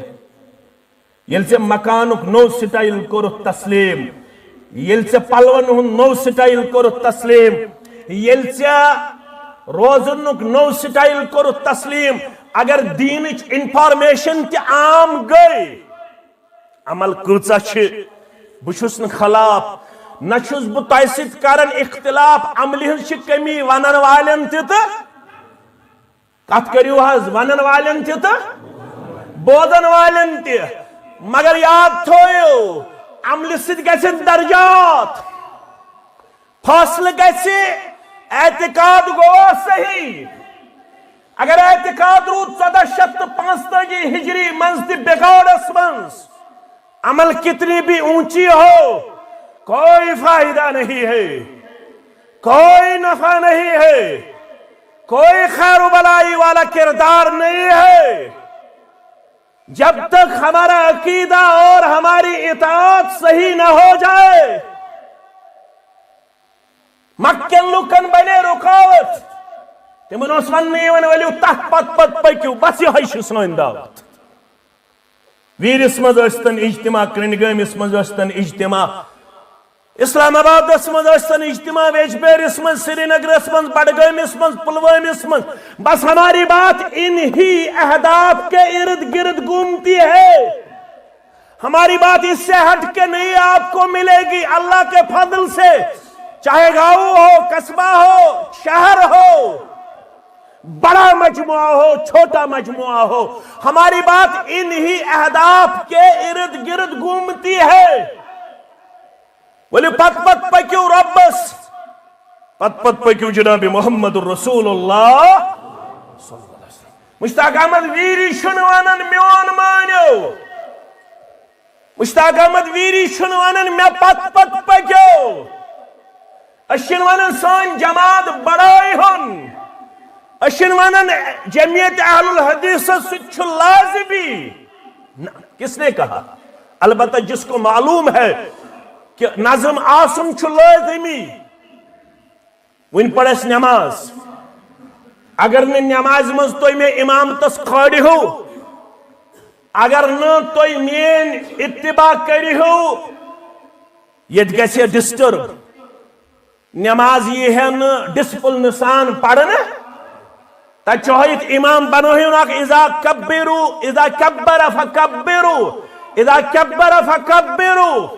ییٚلہِ ژےٚ مکانُک نوٚو سٹایل کوٚرُتھ تسلیم، ییٚلہِ ژےٚ پلون ہُنٛد نوٚو سٹایل کوٚرُتھ تسلیم، ییٚلہِ ژےٚ روزنُک نوٚو سٹایل کوٚرُتھ تسلیم، اگر دینٕچ انفارمیشن تہِ عام گٔے، عمل کۭژاہ چھِ؟ بہٕ چھُس نہٕ خلاف، نہ چھُس بہٕ تۄہہِ سۭتۍ کران اختلاف، عملہِ ہٕنٛز چھِ کمی ونن والٮ۪ن تہِ تہٕ کتھ کٔرِو حظ، ونن والٮ۪ن تہِ تہٕ بوزن والٮ۪ن تہِ۔ مگر یاد تھٲیِو، عملہِ سۭتۍ گژھن درجات۔ فٲصلہٕ گژھِ، اعتقاد گوٚوا صحیح؟ اگر اعتقاد روٗد ژۄدہ شیٚتھ تہٕ پانٛژتٲجی ہجری منٛز تہِ بگاڑس منٛز، عمل کتنی بھی اونچی ہو، کوئی فائدہ نہیں ہے، کوئی نفع نہیں ہے۔ کوئی خیر و بلائی والا کردار نہیں ہے۔ جب تک ہمارا عقیدہ اور ہماری اطاعت صحیح نہ ہو جائے، مکہ کٮ۪ن لوٗکن بنے رکاوٹ۔ تِمن اوس وننہٕ یِوان، "ؤلِو تتھ پتہٕ پتہٕ پٔکِو، بس یِہوٚے چھِ سٲنۍ دعوت۔" ویٖرِس منٛز ٲسۍتن اجتماع، کرنڈگٲمِس منٛز ٲسۍتن اجتماع، اسلام آبادس منٛز ٲسۍتن اجتماع، ویجبیٲرِس منٛز، سرینگرس منٛز، بڈگٲمِس منٛز، پلوٲمِس منٛز، بس ہماری بات انہی اہداف کے ارد گرد گھومتی ہے۔ ہماری بات اس سے ہٹ کے نہیں آپ کو ملے گی۔ اللہ کے فضل سے، چاہے گاؤں ہو، قصبہ ہو، شہر ہو، بڑا مجموعہ ہو، چھوٹا مجموعہ ہو، ہماری بات انہی اہداف کے ارد گرد گھومتی ہے۔ ؤلِو پتہٕ پتہٕ پٔکِو رۄبس، پتہٕ پتہٕ پٔکِو جناب محمد رسول اللہ صلی اللہ علیہ وسلم۔ مشتاق احمد ویری چھُنہٕ ونان میون مٲنِو، مشتاق احمد ویری چھُنہٕ ونان مےٚ پتہٕ پتہٕ پٔکِو۔ أسۍ چھِنہٕ ونان سٲنۍ جماعت بڑٲیہُن۔ أسۍ چھِنہٕ ونان جمعیت اہل الحدیثس سۭتۍ چھُ لازمی۔ نہ، کس نے کہا؟ البتہ جس کو معلوم ہے کہ نظم آسُن چھُ لازمی۔ وۄنۍ پرِ اَسہِ نماز۔ اگر نہٕ نمازِ منٛز تُہۍ مےٚ امامتس کھٲلِہو، اگر نہٕ تُہۍ میٲنۍ اتباع کٔرِہو، ییٚتہِ گژھِ ڈسٹرب۔ نماز یی ہے نہٕ ڈسپلنہٕ سان پرنہٕ۔ تتہِ چھُ ہٲیِتھ امام بنٲیِو اکھ، اذا کبروا، اذا کبر فکبروا، اذا کبر فکبروا۔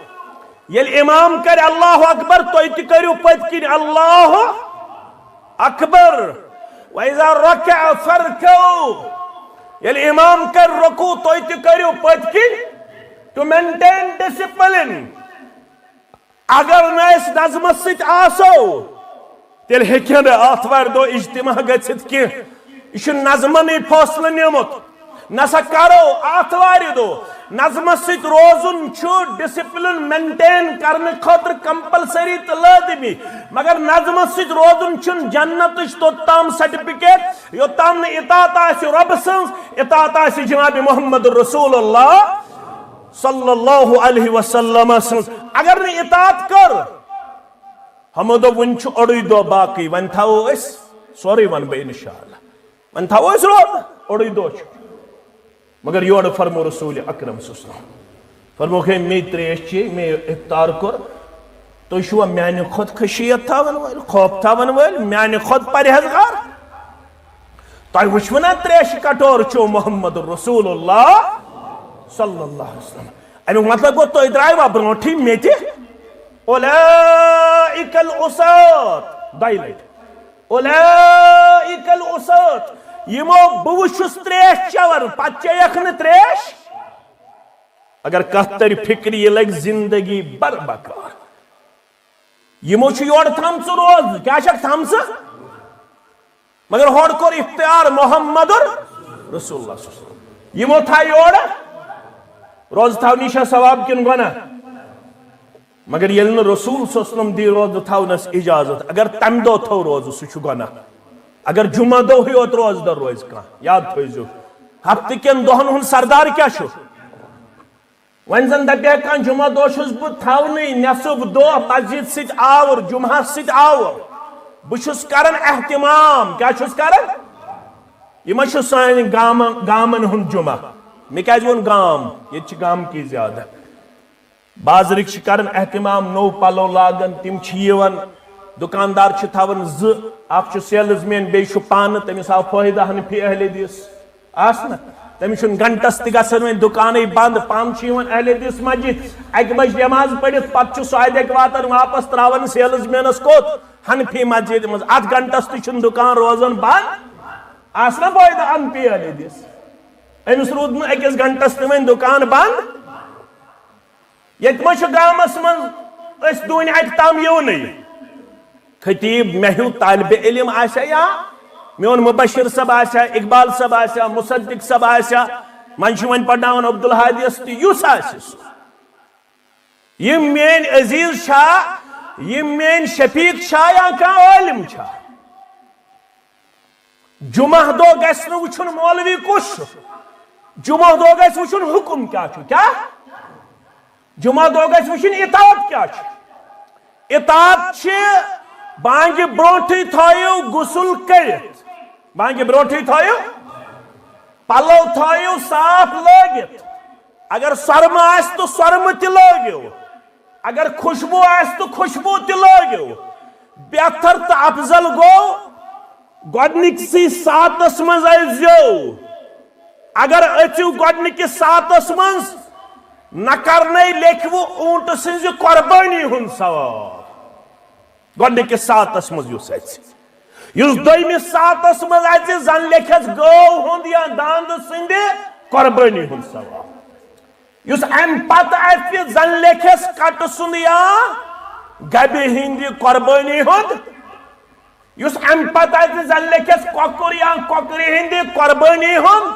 ییٚلہِ امام کرِ اللہ اکبر، تُہۍ تہِ کٔرِو پٔتۍ کِنۍ اللہ اکبر۔ واذا رکع فارکعوا۔ ییٚلہِ امام کرِ رکوع، تُہۍ تہِ کٔرِو پٔتۍ کِنۍ۔ To maintain discipline۔ اگر نہٕ أسۍ نظمس سۭتۍ آسو، تیٚلہِ ہیٚکہِ نہٕ آتھوارِ دۄہ اجتماع گٔژھِتھ کینٛہہ۔ یہِ چھُ نظمنٕے فٲصلہٕ نیومُت۔ نسا کرو آتھوارِ دۄہ۔ نظمس سۭتۍ روزُن چھُ discipline maintain کرنہٕ خٲطرٕ compulsory تہٕ لٲزمی، مگر نظمس سۭتۍ روزُن چھُنہٕ جنتٕچ توٚت تام certificate، یوٚت تام نہٕ اطاعت آسہِ رۄبہٕ سٕنٛز، اطاعت آسہِ جناب محمد رسول اللہ صلی اللہ علیہ وسلم سٕنٛز۔ اگر نہٕ اطاعت کٔر، ہمو دوٚپ، "وُنہِ چھُ اوٚڑُے دۄہ باقٕے، وۄنۍ تھاوو أسۍ سورُے، وَنہٕ بہٕ انشاءاللہ، وۄنۍ تھاوو أسۍ روزٕ، اوٚڑُے دۄہ چھُ۔" مگر یورٕ فرمو رسول اکرم صلی اللہ علیہ وسلم، فرموکھ، "ہے، مے ترٛیش چے، مے افطار کوٚر، تُہۍ چھِوا میانہِ کھۄتہٕ خشیت تھاون وٲلۍ، خوف تھاون وٲلۍ، میانہِ کھۄتہٕ پرہیزگار؟ تۄہہِ وٕچھوٕ نا ترٛیشہِ کٹور چیوٚو محمد رسول اللہ صلی اللہ علیہ وسلم؟ اَمیُک مطلب گوٚو، تُہۍ درٛایوا برونٛٹھٕے مےٚ تہِ؟" اولئک العصاة، دۄیہِ لٹہِ۔ اولئک العصاة، یِمو بہٕ وٕچھُس ترٛیش چٮ۪وان، پتہٕ چیٚیَکھ نہٕ ترٛیش۔ اگر کانٛہہ ترِ فکرِ، یہِ لگہِ زندگی بھر بکار۔ یِمو چھُ یورٕ تھامژٕ روزٕ، کیٛاہ چھکھ تھامژٕ؟ مگر ہورٕ کوٚر اختیار محمد رسول اللہ صلی اللہ علیہ وسلم۔ یِمو تھایہِ یورٕ روزٕ تھاونہِ چھا ثواب کِنہٕ گۄناہ؟ مگر ییٚلہِ نہٕ رسول صلی اللہ علیہ وسلم دی روزٕ تھاونس اجازت، اگر تمہِ دۄہ تھوٚو روزٕ، سُہ چھُ گۄناہ۔ اگر جمعہ دۄہٕے یوت روزٕ دار روزِ کانٛہہ، یاد تھٲیزیو، ہفتہٕ کٮ۪ن دۄہن ہُنٛد سردار کیٛاہ چھُ؟ وۄنۍ زن دپہِ ہا کانٛہہ، "جمعہ دۄہ چھُس بہٕ تھاونٕے، نٮ۪صٕف دۄہ مسجد سۭتۍ آوُر، جمعہ سۭتۍ آوُر، بہٕ چھُس کران اہتمام۔" کیٛاہ چھُس کران؟ یہِ ما چھُ سانہِ گامہٕ، گامن ہُنٛد جمعہ؟ مےٚ کیٛازِ ووٚن گام؟ ییٚتہِ چھِ گامکی زیادٕ۔ بازرٕکۍ چھِ کران اہتمام، نوٚو پلو لاگان، تِم چھِ یِوان، دُکاندار چھِ تھاوان زٕ، اکھ چھُ سیلز مین، بیٚیہِ چھُ پانہٕ، تٔمِس آو فٲیدٕ حنفی اہل حدیث۔ آس نہ؟ تٔمِس چھُنہٕ گھنٹس تہِ گژھان وۄنۍ دُکانٕے بنٛد، پانہٕ چھُ یِوان اہل حدیث مسجد، اکہِ بجہِ نماز پٔرِتھ، پتہٕ چھُ سُہ اتہِ اکہِ واتن واپس تراوان سیلز مینس کوٚت؟ حنفی مسجد منٛز۔ اتھ گھنٹس تہِ چھُنہٕ دُکان روزان بنٛد۔ آس نہ فٲیدٕ حنفی اہل حدیث؟ أمِس روٗد نہٕ أکِس گھنٹس تہِ وۄنۍ دُکان بنٛد۔ ییٚتہِ ما چھُ گامس منٛز أسۍ دوٗنہِ اَتہِ تام یِونٕے؟ خطیب مےٚ ہیوٗ طالبِ علم آسہِ ہا، یا میون مبشر صٲب آسہِ ہا، اقبال صٲب آسہِ ہا، مصدق صٲب آسہِ ہا، منٛزٕ چھُ وۄنۍ پرناوان عبدالہادیس تہِ، یُس آسہِ سُہ۔ یِم میٲنۍ عزیز چھا، یِم میٲنۍ شفیق چھا، یا کانٛہہ عٲلم چھا؟ جمعہ دۄہ گژھِ نہٕ وٕچھُن مولوی کُس چھُ، جمعہ دۄہ گژھِ وٕچھُن حکم کیٛاہ چھُ۔ کیٛاہ؟ جمعہ دۄہ گژھِ وٕچھُن اطاعت کیٛاہ چھُ۔ اطاعت چھِ بانگہِ برونٹھٕے تھٲیِو غسل کٔرِتھ، بانگہِ برونٹھٕے تھٲیِو، پلو تھٲیِو صاف لٲگِتھ۔ اگر سۄرمہٕ آسہِ تہٕ سۄرمہٕ تہِ لٲگِو، اگر خوشبو آسہِ تہٕ خوشبو تہِ لٲگِو۔ بہتر تہٕ افضل گوٚو گۄڈنِکسٕے ساعتس منٛز أژۍزیو۔ اگر أژِو گۄڈنِکِس ساعتس منٛز، نہ کرنے لیکھوٕ اوٗنٹہٕ سٕنزِ قۄربٲنی ہُنٛد ثواب۔ گۄڈنِکِس ساعتس منٛز یُس اژِ، یُس دوٚیمِس ساعتس منٛز اژِ، زن لیکھٮ۪س گٲو ہُنٛد یا داندٕ سٕنٛدِ قۄربٲنی ہُنٛد ثواب۔ یُس امہِ پتہٕ اژِ، زن لیکھٮ۪س کٹہٕ سُنٛد یا گبہِ ہٕنٛدِ قۄربٲنی ہُنٛد۔ یُس امہِ پتہٕ اژِ، زن لیکھٮ۪س کۄکُر یا کۄکرِ ہٕنٛدِ قۄربٲنی ہُنٛد۔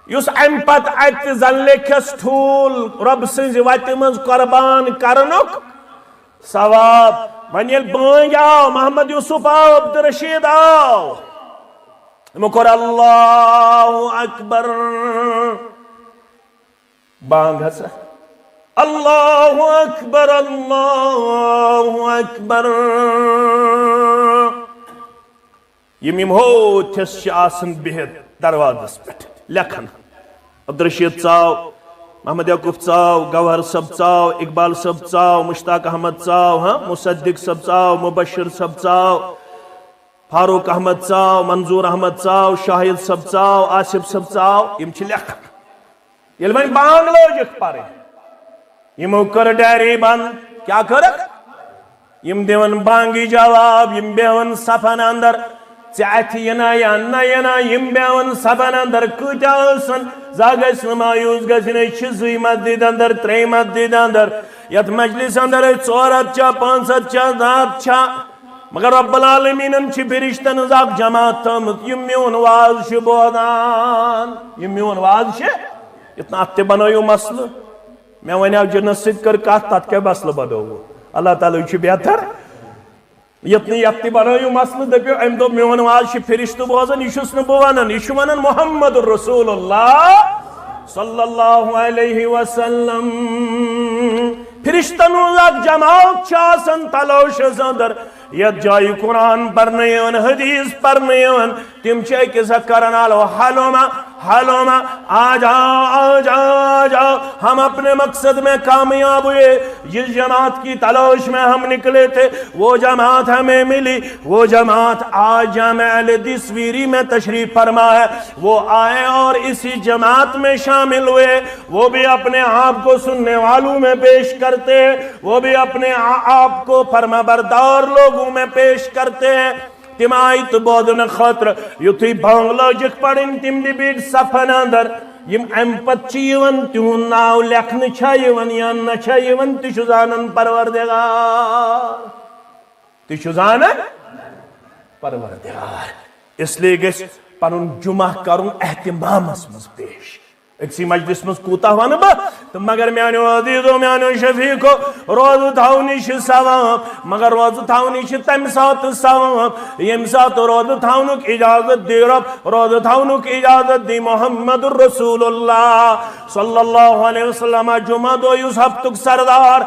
یُس امہِ پتہٕ اژِ، زن لیکھٮ۪س ٹھوٗل رۄب سٕنٛزِ وتہِ منٛز قۄربان کرنُک ثواب۔ وۄنۍ ییٚلہِ بٲنگۍ آو، محمد یوسف آو، عبدالرشید آو، یِمو کوٚر اللہ اکبر۔ بانگ ہسا۔ اللہ اکبر، اللہ اکبر۔ یِم، یِم ہوتھس چھِ آسان بِہِتھ دروازس پٮ۪ٹھ لیکھان۔ عبدالرشید ژاو، محمد یعقوب ژاو، گوہر صٲب ژاو، اقبال صٲب ژاو، مشتاق احمد ژاو، ہاں، مصدق صٲب ژاو، مبشر صٲب ژاو، فاروق احمد ژاو، منظور احمد ژاو، شاہد صٲب ژاو، آصف صٲب ژاو۔ یِم چھِ لیکھان۔ ییٚلہِ وۄنۍ بانگ لٲجِکھ پرٕنۍ، یِمو کٔر ڈیری بند۔ کیٛاہ کٔرٕکھ؟ یِم دِوان بانگہِ جواب، یِم بیہوان صفن اندر۔ ژےٚ اَتھِ یِنا یا نہ یِنا، یِم بیہوان صفن اندر۔ کۭتیاہ ٲسن، زانٛہہ گژھِ نہٕ مایوس گژھٕنۍ۔ أسۍ چھِ زٕے مسجد اندر، ترٛیٚیہِ مسجد اندر، یتھ مجلس اندر أسۍ ژور ہتھ چھا، پانٛژھ ہتھ چھا، زٕ ہتھ چھا، مگر رب العالمینن چھِ فرشتن ہٕنٛز اکھ جماعت تھٲومٕژ، یِم میون واز چھِ بوزان، یِم میون واز چھِ۔ یتنہٕ اتھ تہِ بنٲیِو مسلہٕ۔ مےٚ ونیو جنس سۭتۍ کٔر کتھ، تتھ کیٛاہ مسلہٕ بنووُ؟ اللہ تعالیٰ چھُ بہتر۔ یتنہٕ یتھ تہِ بنٲیِو مسلہٕ، دٔپِو، امہِ دوٚپ میون واز چھِ فرشتہٕ بوزان، یہِ چھُس نہٕ بہٕ ونان، یہِ چھُ ونان محمد رسول اللہ صلی اللہ علیہ وسلم۔ فرشتن ہُنٛد اکھ جماعت چھِ آسان تلوشس اندر، یتھ جایہِ قرآن پرنہٕ یِوان، حدیث پرنہٕ یِوان، تِم چھِ أکِس اکھ کران، الو، ہلوما، ہلوما، آ جاؤ، آ جاؤ، آ جاؤ، ہم اپنے مقصد میں کامیاب ہوئے، جس جماعت کی تلاش میں ہم نکلے تھے، وہ جماعت ہمیں ملی، وہ جماعت آج جامع اہل حدیث ویری میں تشریف فرما ہے، وہ آئے اور اسی جماعت میں شامل ہوئے۔ وہ بھی اپنے آپ کو سننے والوں میں پیش کرتے ہیں، وہ بھی اپنے آ-، آپ کو فرمانبردار لوگوں میں پیش کرتے ہیں۔ تِم آیہِ تہٕ بوزنہٕ خٲطرٕ، یُتھُے بانگ لٲجِکھ پرٕنۍ، تِم تہِ بیٖٹھۍ صفن اندر۔ یِم امہِ پتہٕ چھِ یِوان، تِہُنٛد ناو لیکھنہٕ چھا یِوان یا نہ چھا یِوان، تہِ چھُ زانان پروردگار۔ تہِ چھُ زانان پروردگار۔ اس لیے گژھِ پنُن جمعہ کرُن اہتمامس منٛز پیش۔ أکسٕے مجلس منٛز کوٗتاہ ونہٕ بہٕ؟ تہٕ مگر میانیو عزیزو، میانیو شفیقو، روزٕ تھاونٕے چھِ ثواب، مگر روزٕ تھاونٕے چھِ تمہِ ساتہٕ ثواب، ییٚمہِ ساتہٕ روزٕ تھاونُک اجازت دی رب، روزٕ تھاونُک اجازت دی محمد رسول اللہ صلی اللہ علیہ وسلم۔ جمعہ دۄہ یُس ہفتُک سردار،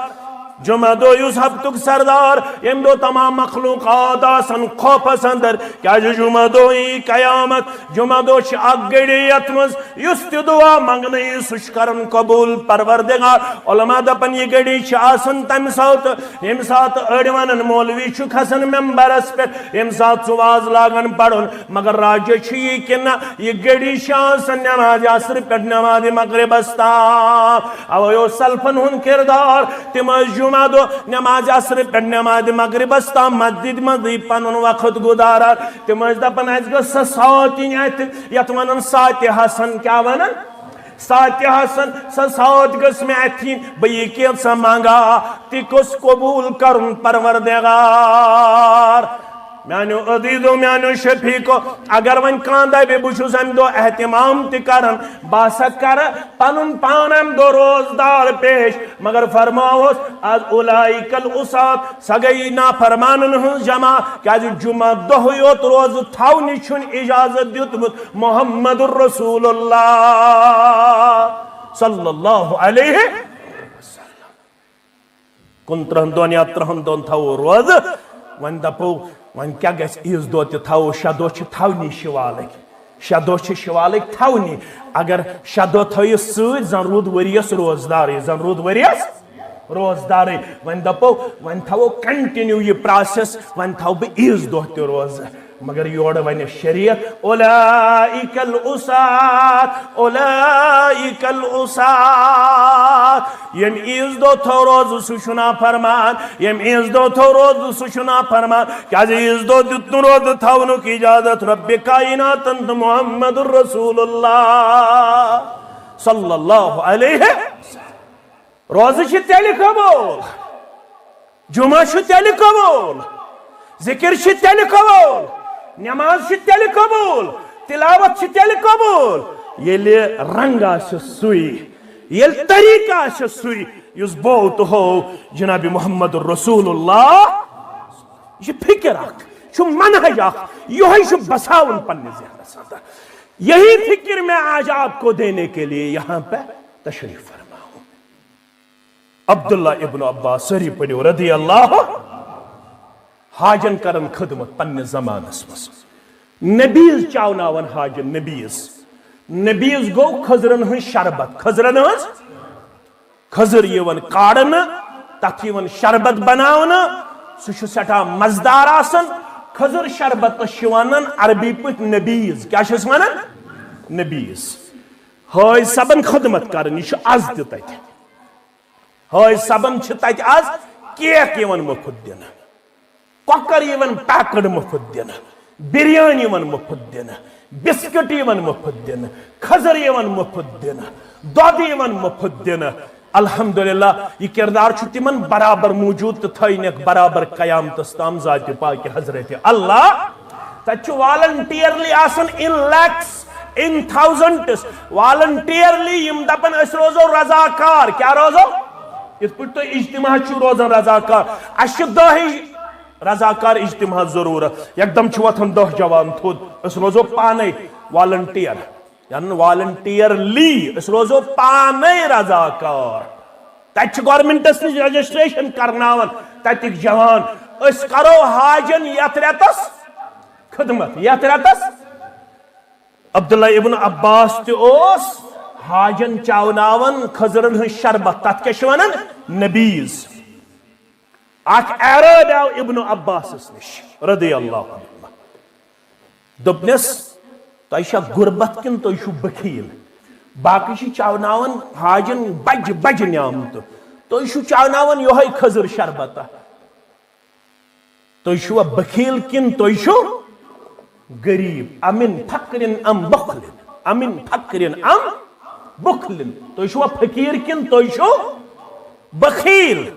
جمعہ دۄہ یُس ہفتُک سردار، ییٚمہِ دۄہ تمام مخلوقات آسن خوفس اندر، کیازِ جمعہ دۄہ یی قیامت۔ جمعہ دۄہ چھِ اکھ گھڑی، یتھ منٛز یُس تہِ دعا منٛگنہٕ یی، سُہ چھُ کران قبول پروردگار۔ علماء دپان، یہِ گھڑی چھِ آسان تمہِ ساتہٕ، ییٚمہِ ساتہٕ أڑۍ ونان، مولوی چھُ کھسان ممبرس پٮ۪ٹھ، ییٚمہِ ساتہٕ سُہ واز لاگان پرُن، مگر راجہ چھُ یہِ کِنہٕ نہ، یہِ گھڑی چھِ آسان نماز عصر پٮ۪ٹھ نماز مغربس تام۔ اوے اوس سلفن ہُنٛد کردار، تِم ٲسۍ جمعہ دۄہ نماز عصر پٮ۪ٹھ نماز مغربس تام مسجد منٛزٕے پنُن وقت گُزاران۔ تِم ٲسۍ دپان، اسہِ گٔژھ سۄ ساتھ یِنۍ اتھِ، یتھ ونان ساعتِ حسن۔ کیٛاہ ونان؟ ساعتِ حسن، سۄ ساتھ گٔژھ مےٚ اتھِ یِنۍ، بہٕ یہِ کینٛژھا منگا، تہِ گوٚژھ قبول کرُن پروردگار۔ میانیو عزیزو، میانیو شفیقو، اگر وۄنۍ کانٛہہ دپہِ بہٕ چھُس امہِ دۄہ اہتمام تہِ کران، بہٕ ہسا کرٕ پنُن پان امہِ دۄہ روزدار پیش، مگر فرماوس از اولئک العصاة، سۄ گٔیے نافرمانن ہٕنٛز جماعت، کیازِ جمعہ دۄہٕے یوت روزٕ تھاونٕچ چھُنہٕ اجازت دیُتمُت محمد رسول اللہ صلی اللہ علیہ۔ کُنترٕہن دۄہن یا ترٕہن دۄہن تھاوو روزٕ۔ وۄنۍ دپو، وۄنۍ کیٛاہ گژھِ؟ عیٖذ دۄہ تہِ تھاوو، شےٚ دۄہ چھِ تھاونی شوالٕکۍ، شےٚ دۄہ چھِ شوالٕکۍ تھاونی۔ اگر شےٚ دۄہ تھٲیِس سۭتۍ، زن روٗد ؤریَس روزدارٕے، زن روٗد ؤریَس روزدارٕے۔ وۄنۍ دپو، وۄنۍ تھاوو continue یہِ process، وۄنۍ تھاوٕ بہٕ عیٖذ دۄہ تہِ روزٕ۔ مگر یورٕ ونہِ شریعت، اولئک العصاة، اولئک العصاة۔ یم عیز دۄہ تھو روزٕ سُہ چھُ نافرمان، یم عیز دۄہ تھو روزٕ سُہ چھُ نافرمان۔ کیازِ عیز دۄہ دیُت نہٕ روزٕ تھاونُک اجازت رب کائناتن تہٕ محمد رسول اللہ صلی اللہ علیہ۔ روزٕ چھِ تیٚلہِ قبوٗل، جمعہ چھُ تیٚلہِ قبوٗل، ذکر چھِ تیٚلہِ قبوٗل، نماز چھِ تیٚلہِ قبوٗل، تلاوت چھِ تیٚلہِ قبوٗل، ییٚلہِ رنگ آسہِ سُے، ییٚلہِ طریقہٕ آسہِ سُے، یُس بوت ہو جناب محمد رسول اللہ۔ یہِ چھِ فکر اکھ، چھُ منہج اکھ، یِہوٚے چھُ بساوُن پننِس ذہنس اندر۔ یہی فکر میں آج آپ کو دینے کے لیے یہاں پہ تشریف فرما ہوں۔ عبداللہ ابن عباس، سٲری پٔرِو، رضی اللہ، حاجن کرن خدمت پننِس زمانس منٛز۔ نبیز چاوناون حاجن، نبیز۔ نبیز گوٚو کھٔزرن ہٕنٛز شربت، کھٔزرن ہٕنٛز، کھٔزٕر یِوان کاڑنہٕ، تتھ یِوان شربت بناونہٕ، سُہ چھُ سٮ۪ٹھاہ مزٕدار آسان۔ کھٔزٕر شربتس چھِ ونان عربی پٲٹھۍ نبیز۔ کیٛاہ چھِس ونان؟ نبیز۔ حٲج صٲبن خدمت کرٕنۍ، یہِ چھُ از تہِ تتہِ۔ حٲج صٲبن چھِ تتہِ از کیک یِوان مُفت دِنہٕ، کۄکر یِوان packed مُفت دِنہٕ، بریانی یِوان مُفت دِنہٕ، بسکٹ یِوان مُفت دِنہٕ، کھٔزٕر یِوان مُفت دِنہٕ، دۄد یِوان مُفت دِنہٕ۔ الحمدللہ، یہِ کردار چھُ تِمن برابر موجود تہٕ تھٲینکھ برابر قیامتس تام ذاتِ پاکہِ حضرت اللہ۔ تتہِ چھُ voluntarily آسان in lakhs، in thousands، voluntarily یِم دپان أسۍ روزو رضاکار۔ کیٛاہ روزو؟ یِتھ پٲٹھۍ تُہۍ اجتماع چھِو روزان رضاکار، اسہِ چھِ دۄہے رضاکار اجتماع ضروٗرت۔ یکدم چھِ وۄتھان دَہ جوان تھوٚد، أسۍ روزو پانے volunteer، یعنی voluntarily أسۍ روزو پانے رضاکار۔ تتہِ چھِ گورنمنٹس نِش registration کرناوان تتِکۍ جوان، أسۍ کرو حاجن یتھ رٮ۪تس خدمت، یتھ رٮ۪تس۔ عبداللہ ابن عباس تہِ اوس حاجن چاوناوان کھٔزرن ہٕنٛز شربت، تتھ کیٛاہ چھِ ونان؟ نبیز۔ اکھ اعرابی آو ابن عباسس نِش رضی اللہ عنہ، دوٚپنس، "تۄہہِ چھا غربت کِنہٕ تُہۍ چھِو بخیل؟ باقٕے چھِ چاوناوان حاجن بجہِ بجہِ نعمتہٕ، تُہۍ چھِو چاوناوان یِہوٚے کھٔزٕر شربتہ۔ تُہۍ چھِوا بخیل کِنہٕ تُہۍ چھِو غریب؟ امن فقرن ام بخلن، امن فقرن ام بخلن، تُہۍ چھِوا فقیٖر کِنہٕ تُہۍ چھِو بخیل؟"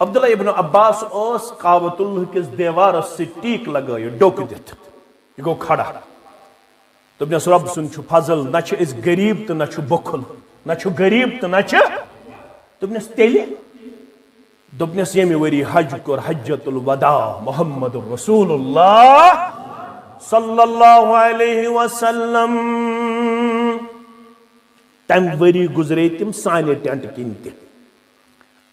عبداللہ ابن عباس اوس کعبۃ اللہ کِس دیوارس سۭتۍ ٹیٖک لگٲیِتھ، ڈوٚک دِتھ۔ یہِ گوٚو کھڑا۔ دوٚپنس، "رۄب سُنٛد چھُ فضل، نہ چھِ أسۍ غریٖب تہٕ نہ چھُ بُخل، نہ چھُ غریٖب تہٕ نہ چھِ۔" دوٚپنس، "تیٚلہِ؟" دوٚپنس، "ییٚمہِ ؤری حج کوٚر، حجۃ الوداع، محمد رسول اللہ صلی اللہ علیہ وسلم، تَمہِ ؤری گُزرے تِم سانہِ ٹینٹ کِنۍ تہِ۔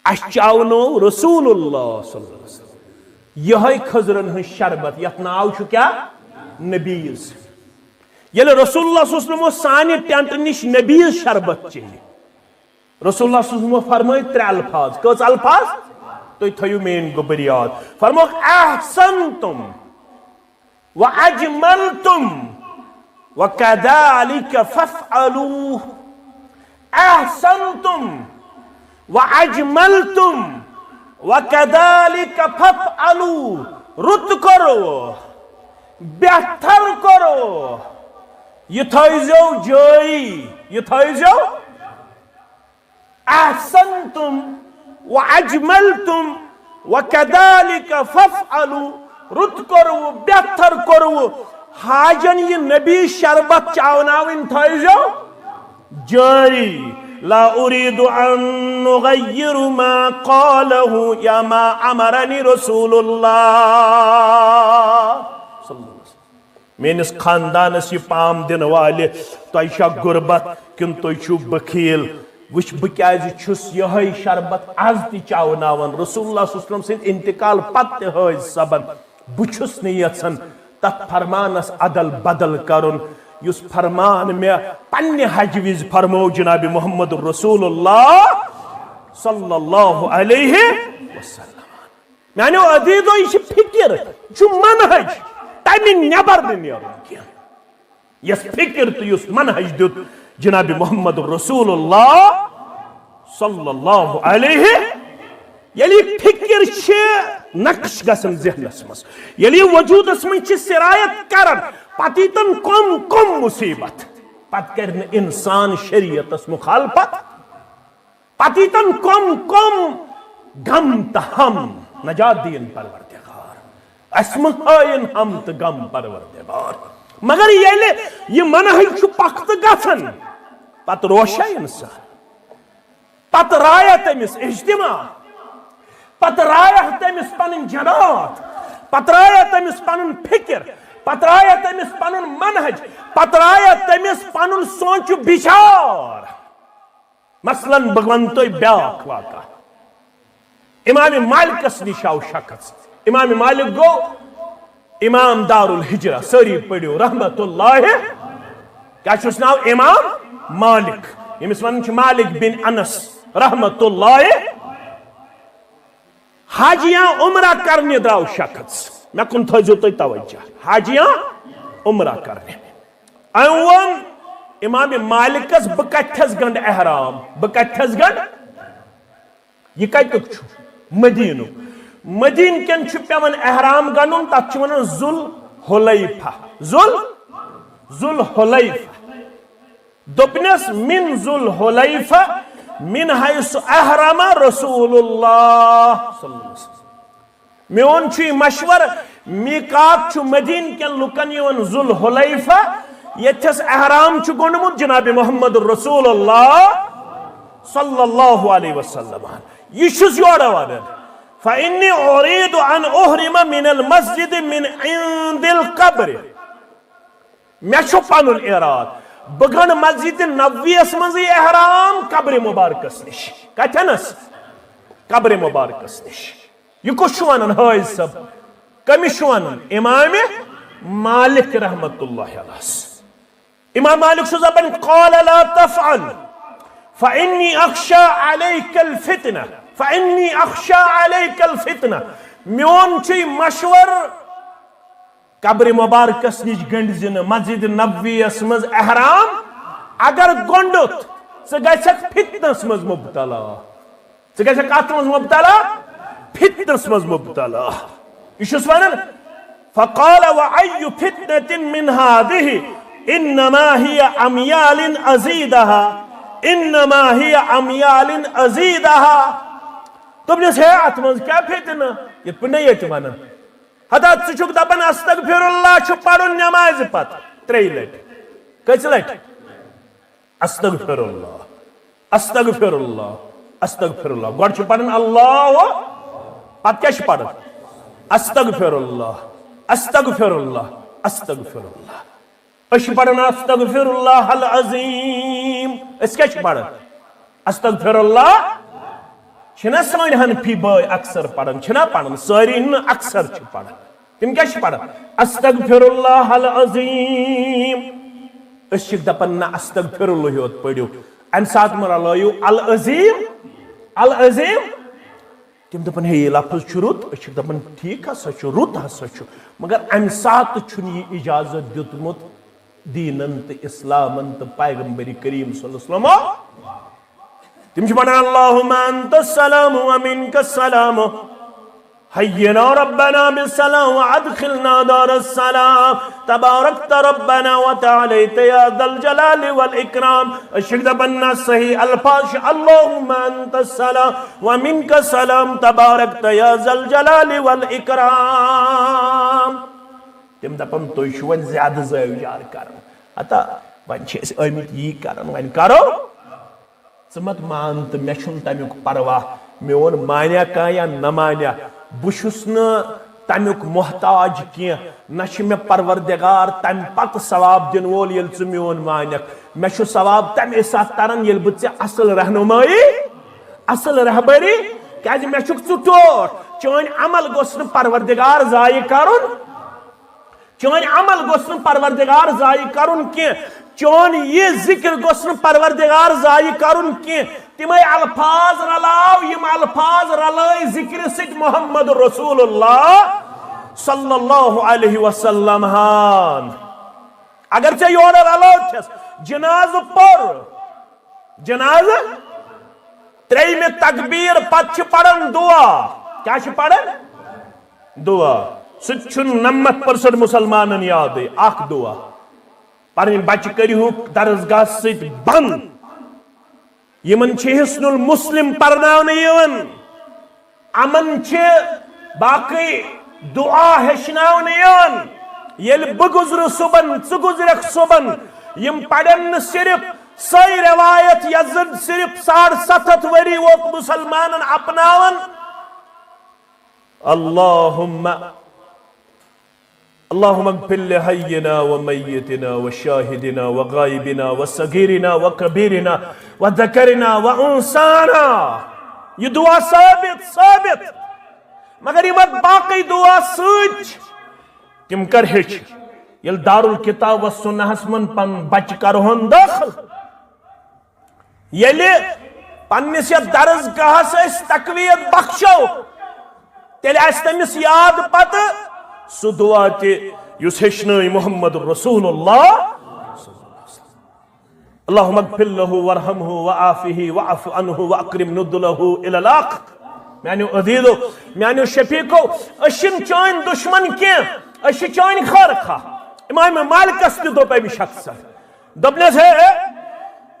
اَسہِ چاونو رسول اللہ صلی اللہ علیہ وسلم یِہوٚے کھٔزرَن ہٕنٛز شربت، یَتھ ناو چھُ کیٛاہ؟ نبیز۔ ییٚلہِ رسول اللہ صلی اللہ علیہ وسلم اوس سانہِ ٹینٹ نِش نبیز شربت چیٚیہِ، رسول اللہ صلی اللہ علیہ وسلم فرمٲے ترٛےٚ الفاظ۔ کٔژ الفاظ؟ تُہۍ تھٲیِو میٲنۍ گوٚبٕر یاد۔ فرموکھ، "احسنتم واجملتم وکذالک فافعلوا۔ احسنتم واجملتم وکذالک فافعلوا۔" رُت کوٚروٕ، بہتر کوٚروٕ، یہِ تھٲیزیو جٲری، یہِ تھٲیزیو۔ احسنتم واجملتم وکذالک فافعلوا۔ رُت کوٚروٕ، بہتر کوٚروٕ۔ حاجن یہِ نبی شربت چاوناوٕنۍ تھٲیزیو جٲری۔ لا اريد ان اغير ما قاله يا ما امرني رسول الله صلى الله عليه وسلم۔ میٲنِس خاندانس یہِ پام دِنہٕ والہِ، تۄہہِ چھا غربت کِنہٕ تُہۍ چھِو بخیل؟ وٕچھ، بہٕ کیازِ چھُس یِہوٚے شربت از تہِ چاوناوان؟ رسول اللہ صلی اللہ علیہ وسلم سٕنٛدِ انتقال پتہٕ تہِ حٲج صٲبن، بہٕ چھُس نہٕ یژھان تتھ فرمانس ادل بدل کرُن، یُس فرمان مےٚ پننہِ حجہِ وِزِ فرموو جناب محمد رسول اللہ صلی اللہ علیہ وسلم۔ میانیو عزیزو، یہِ چھِ فکر، یہِ چھُ منہج، تمہِ نٮ۪بر نہٕ نیرُن کینٛہہ۔ یۄس فکر تہٕ یُس منہج دیُت جناب محمد رسول اللہ صلی اللہ علیہ، ییٚلہِ فکر چھِ نقش گژھان ذہنس منٛز، ییٚلہِ یہِ وجودس منٛز چھِ سرایت کران، پتہٕ ییٖتن کم کم مصیبت، پتہٕ کرِ نہٕ انسان شریعتس مخالفت۔ پتہٕ ییٖتن کم کم غم تہٕ ہم، نجات دِیِن پروردگار۔ اسہِ مہ ہٲیِن ہم تہٕ غم پروردگار۔ مگر ییٚلہِ یہِ منہج چھُ پختہٕ گژھان، پتہٕ روشا انسان، پتہٕ رایا تٔمِس اجتماع، پتہٕ رایا تٔمِس پنٕنۍ جماعت، پتہٕ رایا تٔمِس پنُن فکر، پتہٕ رایا تٔمِس پنُن منہج، پتہٕ رایا تٔمِس پنُن سونچ و بچار۔ مثلاً، بہٕ وَنہٕ تۄہہِ بیٛاکھ واقعہ۔ امام مالکس نِش آو شخص۔ امام مالک گوٚو امام دار الحجرہ، سٲری پٔرِو رحمت اللہ۔ کیٛاہ چھُس ناو؟ امام مالک، ییٚمِس وَنان چھِ مالک بن انس رحمت اللہ۔ حج یا عمرہ کرنہِ درٛاو شخص، مےٚ کُن تھٲیزیو تُہۍ توجہ، حج یا عمرہ کرنہِ۔ أمۍ ووٚن امام مالکس، "بہٕ کتہِ تھس گنڈٕ احرام؟ بہٕ کتہِ تھس گنڈٕ؟" یہِ کتیُک چھُ؟ مدینُک۔ مدینہٕ کٮ۪ن چھُ پٮ۪وان احرام گنڈُن، تتھ چھِ ونان ذوالحلیفہ۔ ذُل، ذوالحلیفہ۔ دوٚپنس، "من ذوالحلیفہ من حیث احرم رسول اللہ صلی اللہ علیہ وسلم۔" میون چھُ یہِ مشورٕ، میقات چھُ مدینہٕ کٮ۪ن لُکن یِوان ذوالحلیفہ، ییٚتھس احرام چھُ گوٚنڈمُت جناب محمد رسول اللہ صلی اللہ علیہ وسلم۔ یہِ چھُس یورٕ ونان، "فإني أريد أن أحرم من المسجد من عند القبر۔" مےٚ چھُ پنُن ارادٕ، بہٕ گنڈٕ مسجد نبویس منٛزٕے احرام قبرِ مبارکس نِش۔ کتھنس؟ قبرِ مبارکس نِش۔ یہِ کُس چھُ ونان حٲج صٲب؟ کٔمِس چھُ ونان؟ امام مالک رحمت اللہ علیہ۔ امام مالک چھُ دپان، "قال لا تفعل، فإني أخشى عليك الفتنة، فإني أخشى عليك الفتنة۔" میون چھُ یہِ مشورٕ، قبرِ مبارکس نِش گنڈزِ نہٕ، مسجد نبویس منٛز احرام اگر گنڈُتھ، ژٕ گژھکھ فتنس منٛز مبتلا۔ ژٕ گژھکھ کتھ منٛز مبتلا؟ فتنس منٛز مبتلا۔ یہِ چھُس ونان، "فقال وأي فتنة من هذه، إنما هي أميال أزيدها، إنما هي أميال أزيدها۔" دوٚپنس، "ہے، اتھ منٛز کیٛاہ فتنہٕ؟ یِتھ پٲٹھۍ نہ ییٚتہِ ونان۔ ہتا ژٕ چھُکھ دپان استغفر اللہ چھُ پرُن نمازِ پتہٕ ترٛیٚیہِ لٹہِ۔ کٔژِ لٹہِ؟ استغفر اللہ، استغفر اللہ، استغفر اللہ۔ گۄڈٕ چھُ پران اللہ، پتہٕ کیٛاہ چھُ پران؟ استغفر اللہ، استغفر اللہ، استغفر اللہ۔" أسۍ چھِ پران استغفر اللہ العظیم۔ أسۍ کیٛاہ چھِ پران؟ استغفر اللہ۔ چھِنہ سٲنۍ حنفی بٲے اکثر پران؟ چھِنہ پران؟ سٲری نہٕ، اکثر چھِ پران۔ تِم کیٛاہ چھِ پران؟ استغفر اللہ العظیم۔ أسۍ چھِکھ دپان، نہ، استغفر اللہ یوت پٔرِو۔ امہِ ساتہٕ مہ رلٲیِو العظیم، العظیم۔ تِم دپان، ہے، یہِ لفظ چھُ رُت۔ أسۍ چھِکھ دپان، ٹھیٖک ہسا چھُ، رُت ہسا چھُ، مگر امہِ ساتہٕ چھُنہٕ یہِ اجازت دیُتمُت دیٖنن تہٕ اسلامن تہٕ پیغمبر کریم صلی اللہ علیہ وسلم۔ تِم چھِ پران، اللہم انت السلام و منک السلام، حینا ربنا بالسلام و ادخلنا دار السلام۔ تبارکت ربنا وتعالیت یا ذا الجلال والاکرام۔ أسۍ چھِ دپان نہ، صحیح الفاظ چھِ اللہم انت السلام ومنک السلام تبارکت یا ذا الجلال والاکرام۔ تِم دپان تُہۍ چھِو وۄنۍ زیادٕ زٲوۍ جار کران۔ ہتا وۄنۍ چھِ أسۍ آمٕتۍ یی کران، وۄنۍ کرو۔ ژٕ مت مان تہٕ مےٚ چھُنہٕ تَمیُک پرواہ، میون مانیا کانٛہہ یا نہ مانیا، بہٕ چھُس نہٕ تَمیُک محتاج کینٛہہ، نہ چھِ مےٚ پروردگار تَمہِ پتہٕ ثواب دِنہٕ وول ییٚلہِ ژٕ میون مانکھ۔ مےٚ چھُ ثواب تَمے ساتہٕ تران ییٚلہِ بہٕ ژےٚ اصل رہنمٲیی، اصل رہبری، کیازِ مےٚ چھُکھ ژٕ ٹوٹھ، چٲنۍ عمل گوٚژھ نہٕ پروردگار ضایع کرُن۔ چٲنۍ عمل گوٚژھ نہٕ پروردگار ضایع کرُن کینٛہہ۔ چون یہِ ذکر گوٚژھ نہٕ پروردگار ضایع کرُن کینٛہہ۔ تِمے الفاظ رلاو، یِم الفاظ رلٲے ذکرِ سۭتۍ محمد رسول اللہ صلی اللہ علیہ وسلم ہان۔ اگر ژےٚ یورٕ رلٲو چھس، جنازٕ پوٚر، جنازٕ ترٛیٚیِمہِ تکبیٖر پتہٕ چھِ پران دعا۔ کیٛاہ چھِ پران؟ دعا۔ سُہ تہِ چھُنہٕ نَمَتھ پٔرسَنٹ مُسلمانن یادٕے۔ اکھ دعا پرٕنۍ، بچہِ کٔرِہُکھ درسگاہ سۭتۍ بنٛد۔ یِمن چھِ حصن المسلم پرناونہٕ یِوان، یِمن چھِ باقٕے دعا ہیٚچھناونہٕ یِوان۔ ییٚلہِ بہٕ گُزرٕ صُبحن، ژٕ گُزرکھ صُبحن، یِم پرن نہٕ صرف سۄے روایت یۄس زن صرف ساڑ ستھ ہتھ ؤری ووت مُسلمانن اپناوان۔ اللہم، اللہم اغفر لحینا ومیتنا وشاہدنا وغائبنا وصغیرنا وکبیرنا وذکرنا وانثانا۔ یہ دعا ثابت، ثابت۔ مگر یِمن باقٕے دعا سۭتۍ چھِ، تِم کر ہیٚچھ؟ ییٚلہِ دارالکتاب و سنہس منٛز پنُن بچہِ کرہون دٲخل، ییٚلہِ پننِس یتھ درسگاہس أسۍ تقویت بخشو، تیٚلہِ آسہِ تٔمِس یاد پتہٕ سُہ دعا تہِ یُس ہیٚچھنٲے محمد رسول اللہ۔ اللہم اغفر لہ وارحمہ وعافہ واعف عنہ واکرم نزلہ الی الاخر۔ میانیو عزیزو، میانیو شفیقو، أسۍ چھِنہٕ چٲنۍ دشمن کینٛہہ، أسۍ چھِ چٲنۍ خیر خواہ۔ امام مالکس تہِ دوٚپ امہِ شخصس، دوٚپنس، ہے،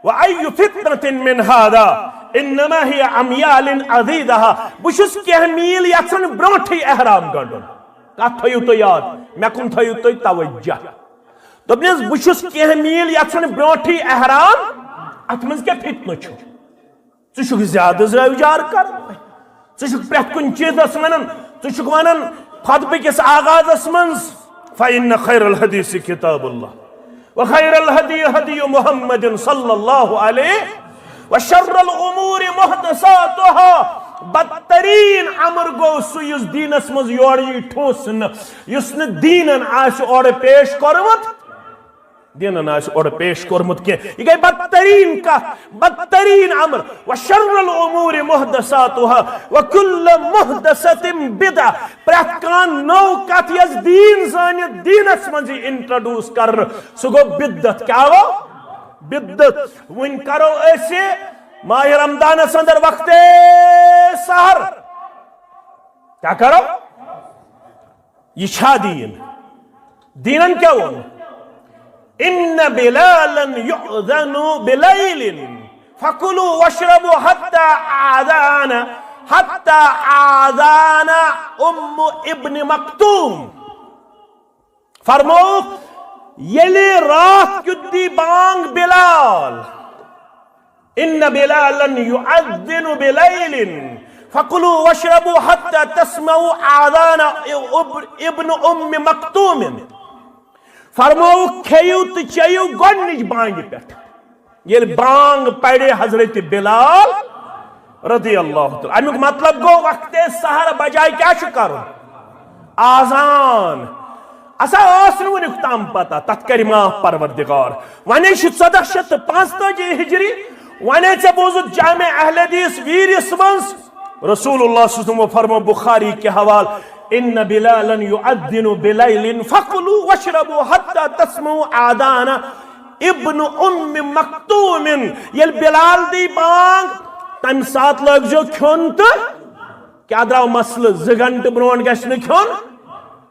وأي فتنة من هذا إنما هي عمياء أزيدها۔ بہٕ چھُس کینٛہہ میٖل یژھان برونٛٹھٕے احرام گنٛڈُن۔ کتھ تھٲیِو تُہۍ یاد، مےٚ کُن تھٲیِو تُہۍ توجہ۔ دوٚپنس، بہٕ چھُس کینٛہہ میٖل یژھان برونٛٹھٕے احرام، اتھ منٛز کیٛاہ فتنہٕ چھُ؟ ژٕ چھُکھ زیادٕ زٲوۍ جار کران۔ ژٕ چھُکھ پرٛٮ۪تھ کُنہِ چیٖزس ونان، ژٕ چھُکھ ونان خطبہٕ کِس آغازس منٛز، فإن خير الحديث كتاب الله وخير الهدي هدي محمد صلى الله عليه وشر الأمور محدثاتها۔ بدترین امر گوٚو سُہ یُس دیٖنس منٛز یورٕ یی ٹھوس نہٕ، یُس نہٕ دیٖنن آسہِ اورٕ پیش کوٚرمُت۔ دیٖنن آسہِ اورٕ پیش کوٚرمُت کینٛہہ۔ یہِ گٔے بدترین کتھ، بدترین امر۔ وشر الامور محدثاتها وكل محدثة بدعة۔ پرٛٮ۪تھ کانٛہہ نٔو کتھ یۄس دیٖن زٲنِتھ دیٖنس منٛز یی انٹروڈیوس کرنہٕ، سُہ گوٚو بدعت۔ کیٛاہ گوٚو؟ بدعت۔ وۄنۍ کرو أسۍ ماہِ رمضانس اندر وقتِ سحر۔ کیٛاہ کرو؟ یہِ چھا دیٖن؟ دیٖنن کیٛاہ ووٚن؟ إن بلالا يؤذن بليل فكلوا واشربوا حتى آذان، حتى آذان أم ابن مكتوم۔ فرمووُکھ، ییٚلہِ راتھ کیُتھ دی بانگ بلال، إن بلالا يؤذن بليل فكلوا واشربوا حتى تسمعوا آذان ابن أم مكتوم۔ فرمووُکھ، کھیٚیِو تہٕ چیٚیِو گۄڈٕنِچ بانگہِ پٮ۪ٹھ۔ ییٚلہِ بانگ پرِ حضرت بلال رضی اللہ تعالیٰ، امیُک مطلب گوٚو وقتِ سحر بجایہِ کیٛاہ چھُ کرُن؟ آذان۔ اسا ٲس نہٕ وُنیُک تام پتہ، تتھ کرِ معاف پروردگار۔ ونے چھُ ژۄدہ شیٚتھ تہٕ پانٛژتٲجی ہجری، ونے ژےٚ بوٗزُتھ جامع اہل حدیث ویٖرِس منٛز رسول اللہ صلی اللہ علیہ وسلم فرمو بخاری کے حوال، إن بلالا يؤذن بليل فكلوا واشربوا حتى تسمعوا آذان ابن أم مكتوم۔ ییٚلہِ بلال دی بانگ، تمہِ ساتہٕ لٲگزیو کھیوٚن تہٕ کیٛاہ درٛاو مسلہٕ؟ زٕ گھنٹہٕ برونٛٹھ گژھِ نہٕ کھیوٚن۔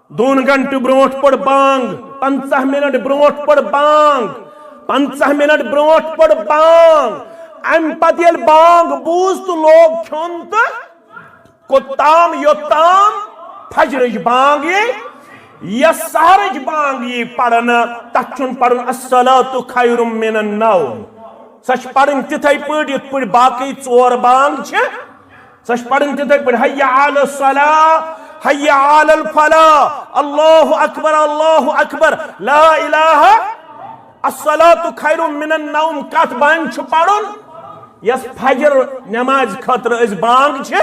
دۄن گھنٹہٕ برونٛٹھ پٔر بانگ، پنٛژاہ منٹ برونٛٹھ پٔر بانگ، پنٛژاہ منٹ برونٛٹھ پٔر بانگ۔ امہِ پتہٕ ییٚلہِ بانگ بوٗز تہٕ لوگ کھیوٚن تہٕ کوٚت تام، یوٚت تام فجرٕچ بانگ یی، یۄس سحرٕچ بانگ یی پرنہٕ، تتھ چھُنہٕ پرُن الصلاۃ خیر من النوم۔ سۄ چھِ پرٕنۍ تِتھے پٲٹھۍ یِتھ پٲٹھۍ باقٕے ژور بانگ چھِ۔ سۄ چھِ پرٕنۍ تِتھے پٲٹھۍ، حی علی الصلاۃ، حی علی الفلاح، اللہ اکبر، اللہ اکبر، لا الہ، الصلاۃ خیر من النوم۔ کتھ بانگ چھُ پرُن؟ یۄس فجر نماز خٲطرٕ أسۍ بانگ چھِ۔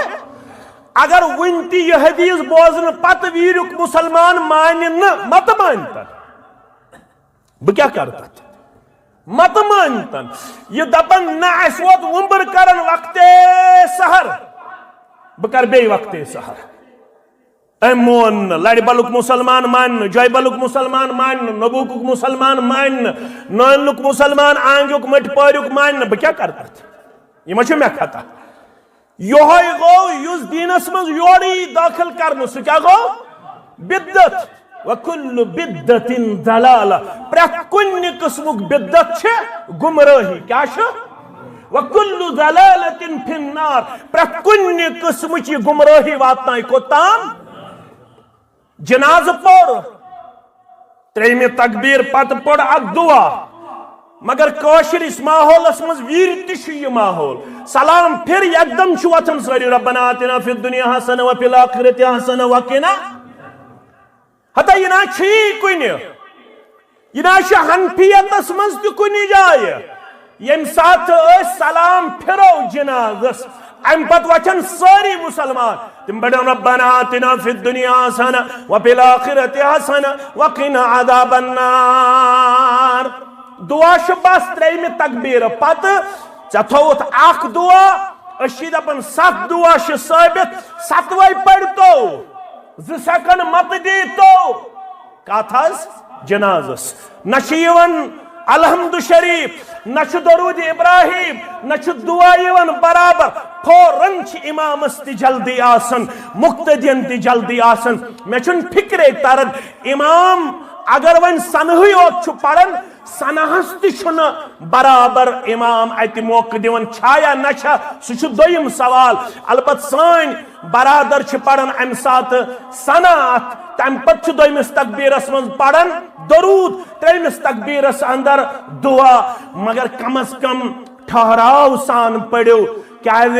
اگر وُنہِ تہِ یہِ حدیث بوزنہٕ پتہٕ ویٖریُک مسلمان مانہِ نہٕ، متہٕ مٲنۍ تن۔ بہٕ کیٛاہ کرٕ تتھ؟ متہٕ مٲنۍ تن۔ یہِ دپن، نہ، اسہِ ووت وُمبر کرن وقتے سحر، بہٕ کرٕ بیٚیہِ وقتے سحر۔ أمۍ مون نہٕ۔ لڑِ بلُک مسلمان مانہِ نہٕ، جۄیہِ بلُک مسلمان مانہِ نہٕ، نبوکُک مسلمان مانہِ نہٕ، نٲنلُک مسلمان، آنگیُک، مٔٹۍ پٲریُک مانہِ نہٕ۔ بہٕ کیٛاہ کرٕ تتھ؟ یہِ ما چھُ مےٚ خطا؟ یۄہے گوٚو یُس دیٖنس منٛز یورٕ یی دٲخل کرنہٕ، سُہ کیٛاہ گوٚو؟ بدعت۔ وکل بدعت ضلالہ۔ پرٛٮ۪تھ کُنہِ قٕسمُک بدعت چھِ گمرٲہی۔ کیٛاہ چھُ؟ وکل ضلالت فی النار۔ پرٛٮ۪تھ کُنہِ قٕسمٕچ یہِ گمرٲہی واتنایہِ کوٚت تام؟ جنازٕ پوٚر، ترٛیٚیمہِ تکبیٖر پتہٕ پوٚر اکھ دُعا۔ مگر کٲشرِس ماحولس منٛز ویٖرِ تہِ چھُ یہِ ماحول۔ سلام پھِر، یکدم چھُ وۄتھان سٲری، ربنا آتنا فی الدنیا حسنہ وفی الآخرۃ حسنہ وقنا۔ ہتا یہِ نہ چھُ یی کُنہِ۔ یہِ نہ چھُ حنفیتس منٛز تہِ کُنہِ جایہِ۔ ییٚمہِ ساتہٕ أسۍ سلام پھِرو جنازس، امہِ پتہٕ وۄتھن سٲری مسلمان، تِم پرن ربنا آتنا فی الدنیا حسنہ وفی الآخرۃ حسنہ وقنا عذاب النار۔ دعا چھُ بس ترٛیٚیمہِ تکبیرٕ پتہٕ۔ ژےٚ تھووُتھ اکھ دعا، أسۍ چھِ دپان ستھ دعا چھِ ثٲبت، ستوے پٔرۍتو، زٕ سیکنڈ متہٕ دیٖتو۔ کتھ حظ؟ جنازس۔ نہ چھِ یِوان الحمد شریف، نہ چھُ درود ابراہیم، نہ چھُ دعا یِوان برابر۔ فوراً چھِ امامس تہِ جلدی آسان، مقتدین تہِ جلدی آسان۔ مےٚ چھُنہٕ فکرے تران، امام اگر وۄنۍ سنہٕے یوت چھُ پران، سنہس تہِ چھُنہٕ برابر امام اتہِ موقعہٕ دِوان چھا یا نہ چھا، سُہ چھُ دوٚیِم سوال۔ البتہٕ سٲنۍ برادر چھِ پران امہِ ساتہٕ سنہ اتھ، تمہِ پتہٕ چھِ دوٚیمِس تکبیرس منٛز پران درود، ترٛیٚیمِس تکبیرس اندر دعا۔ مگر کم از کم ٹھہراو سان پٔرِو، کیازِ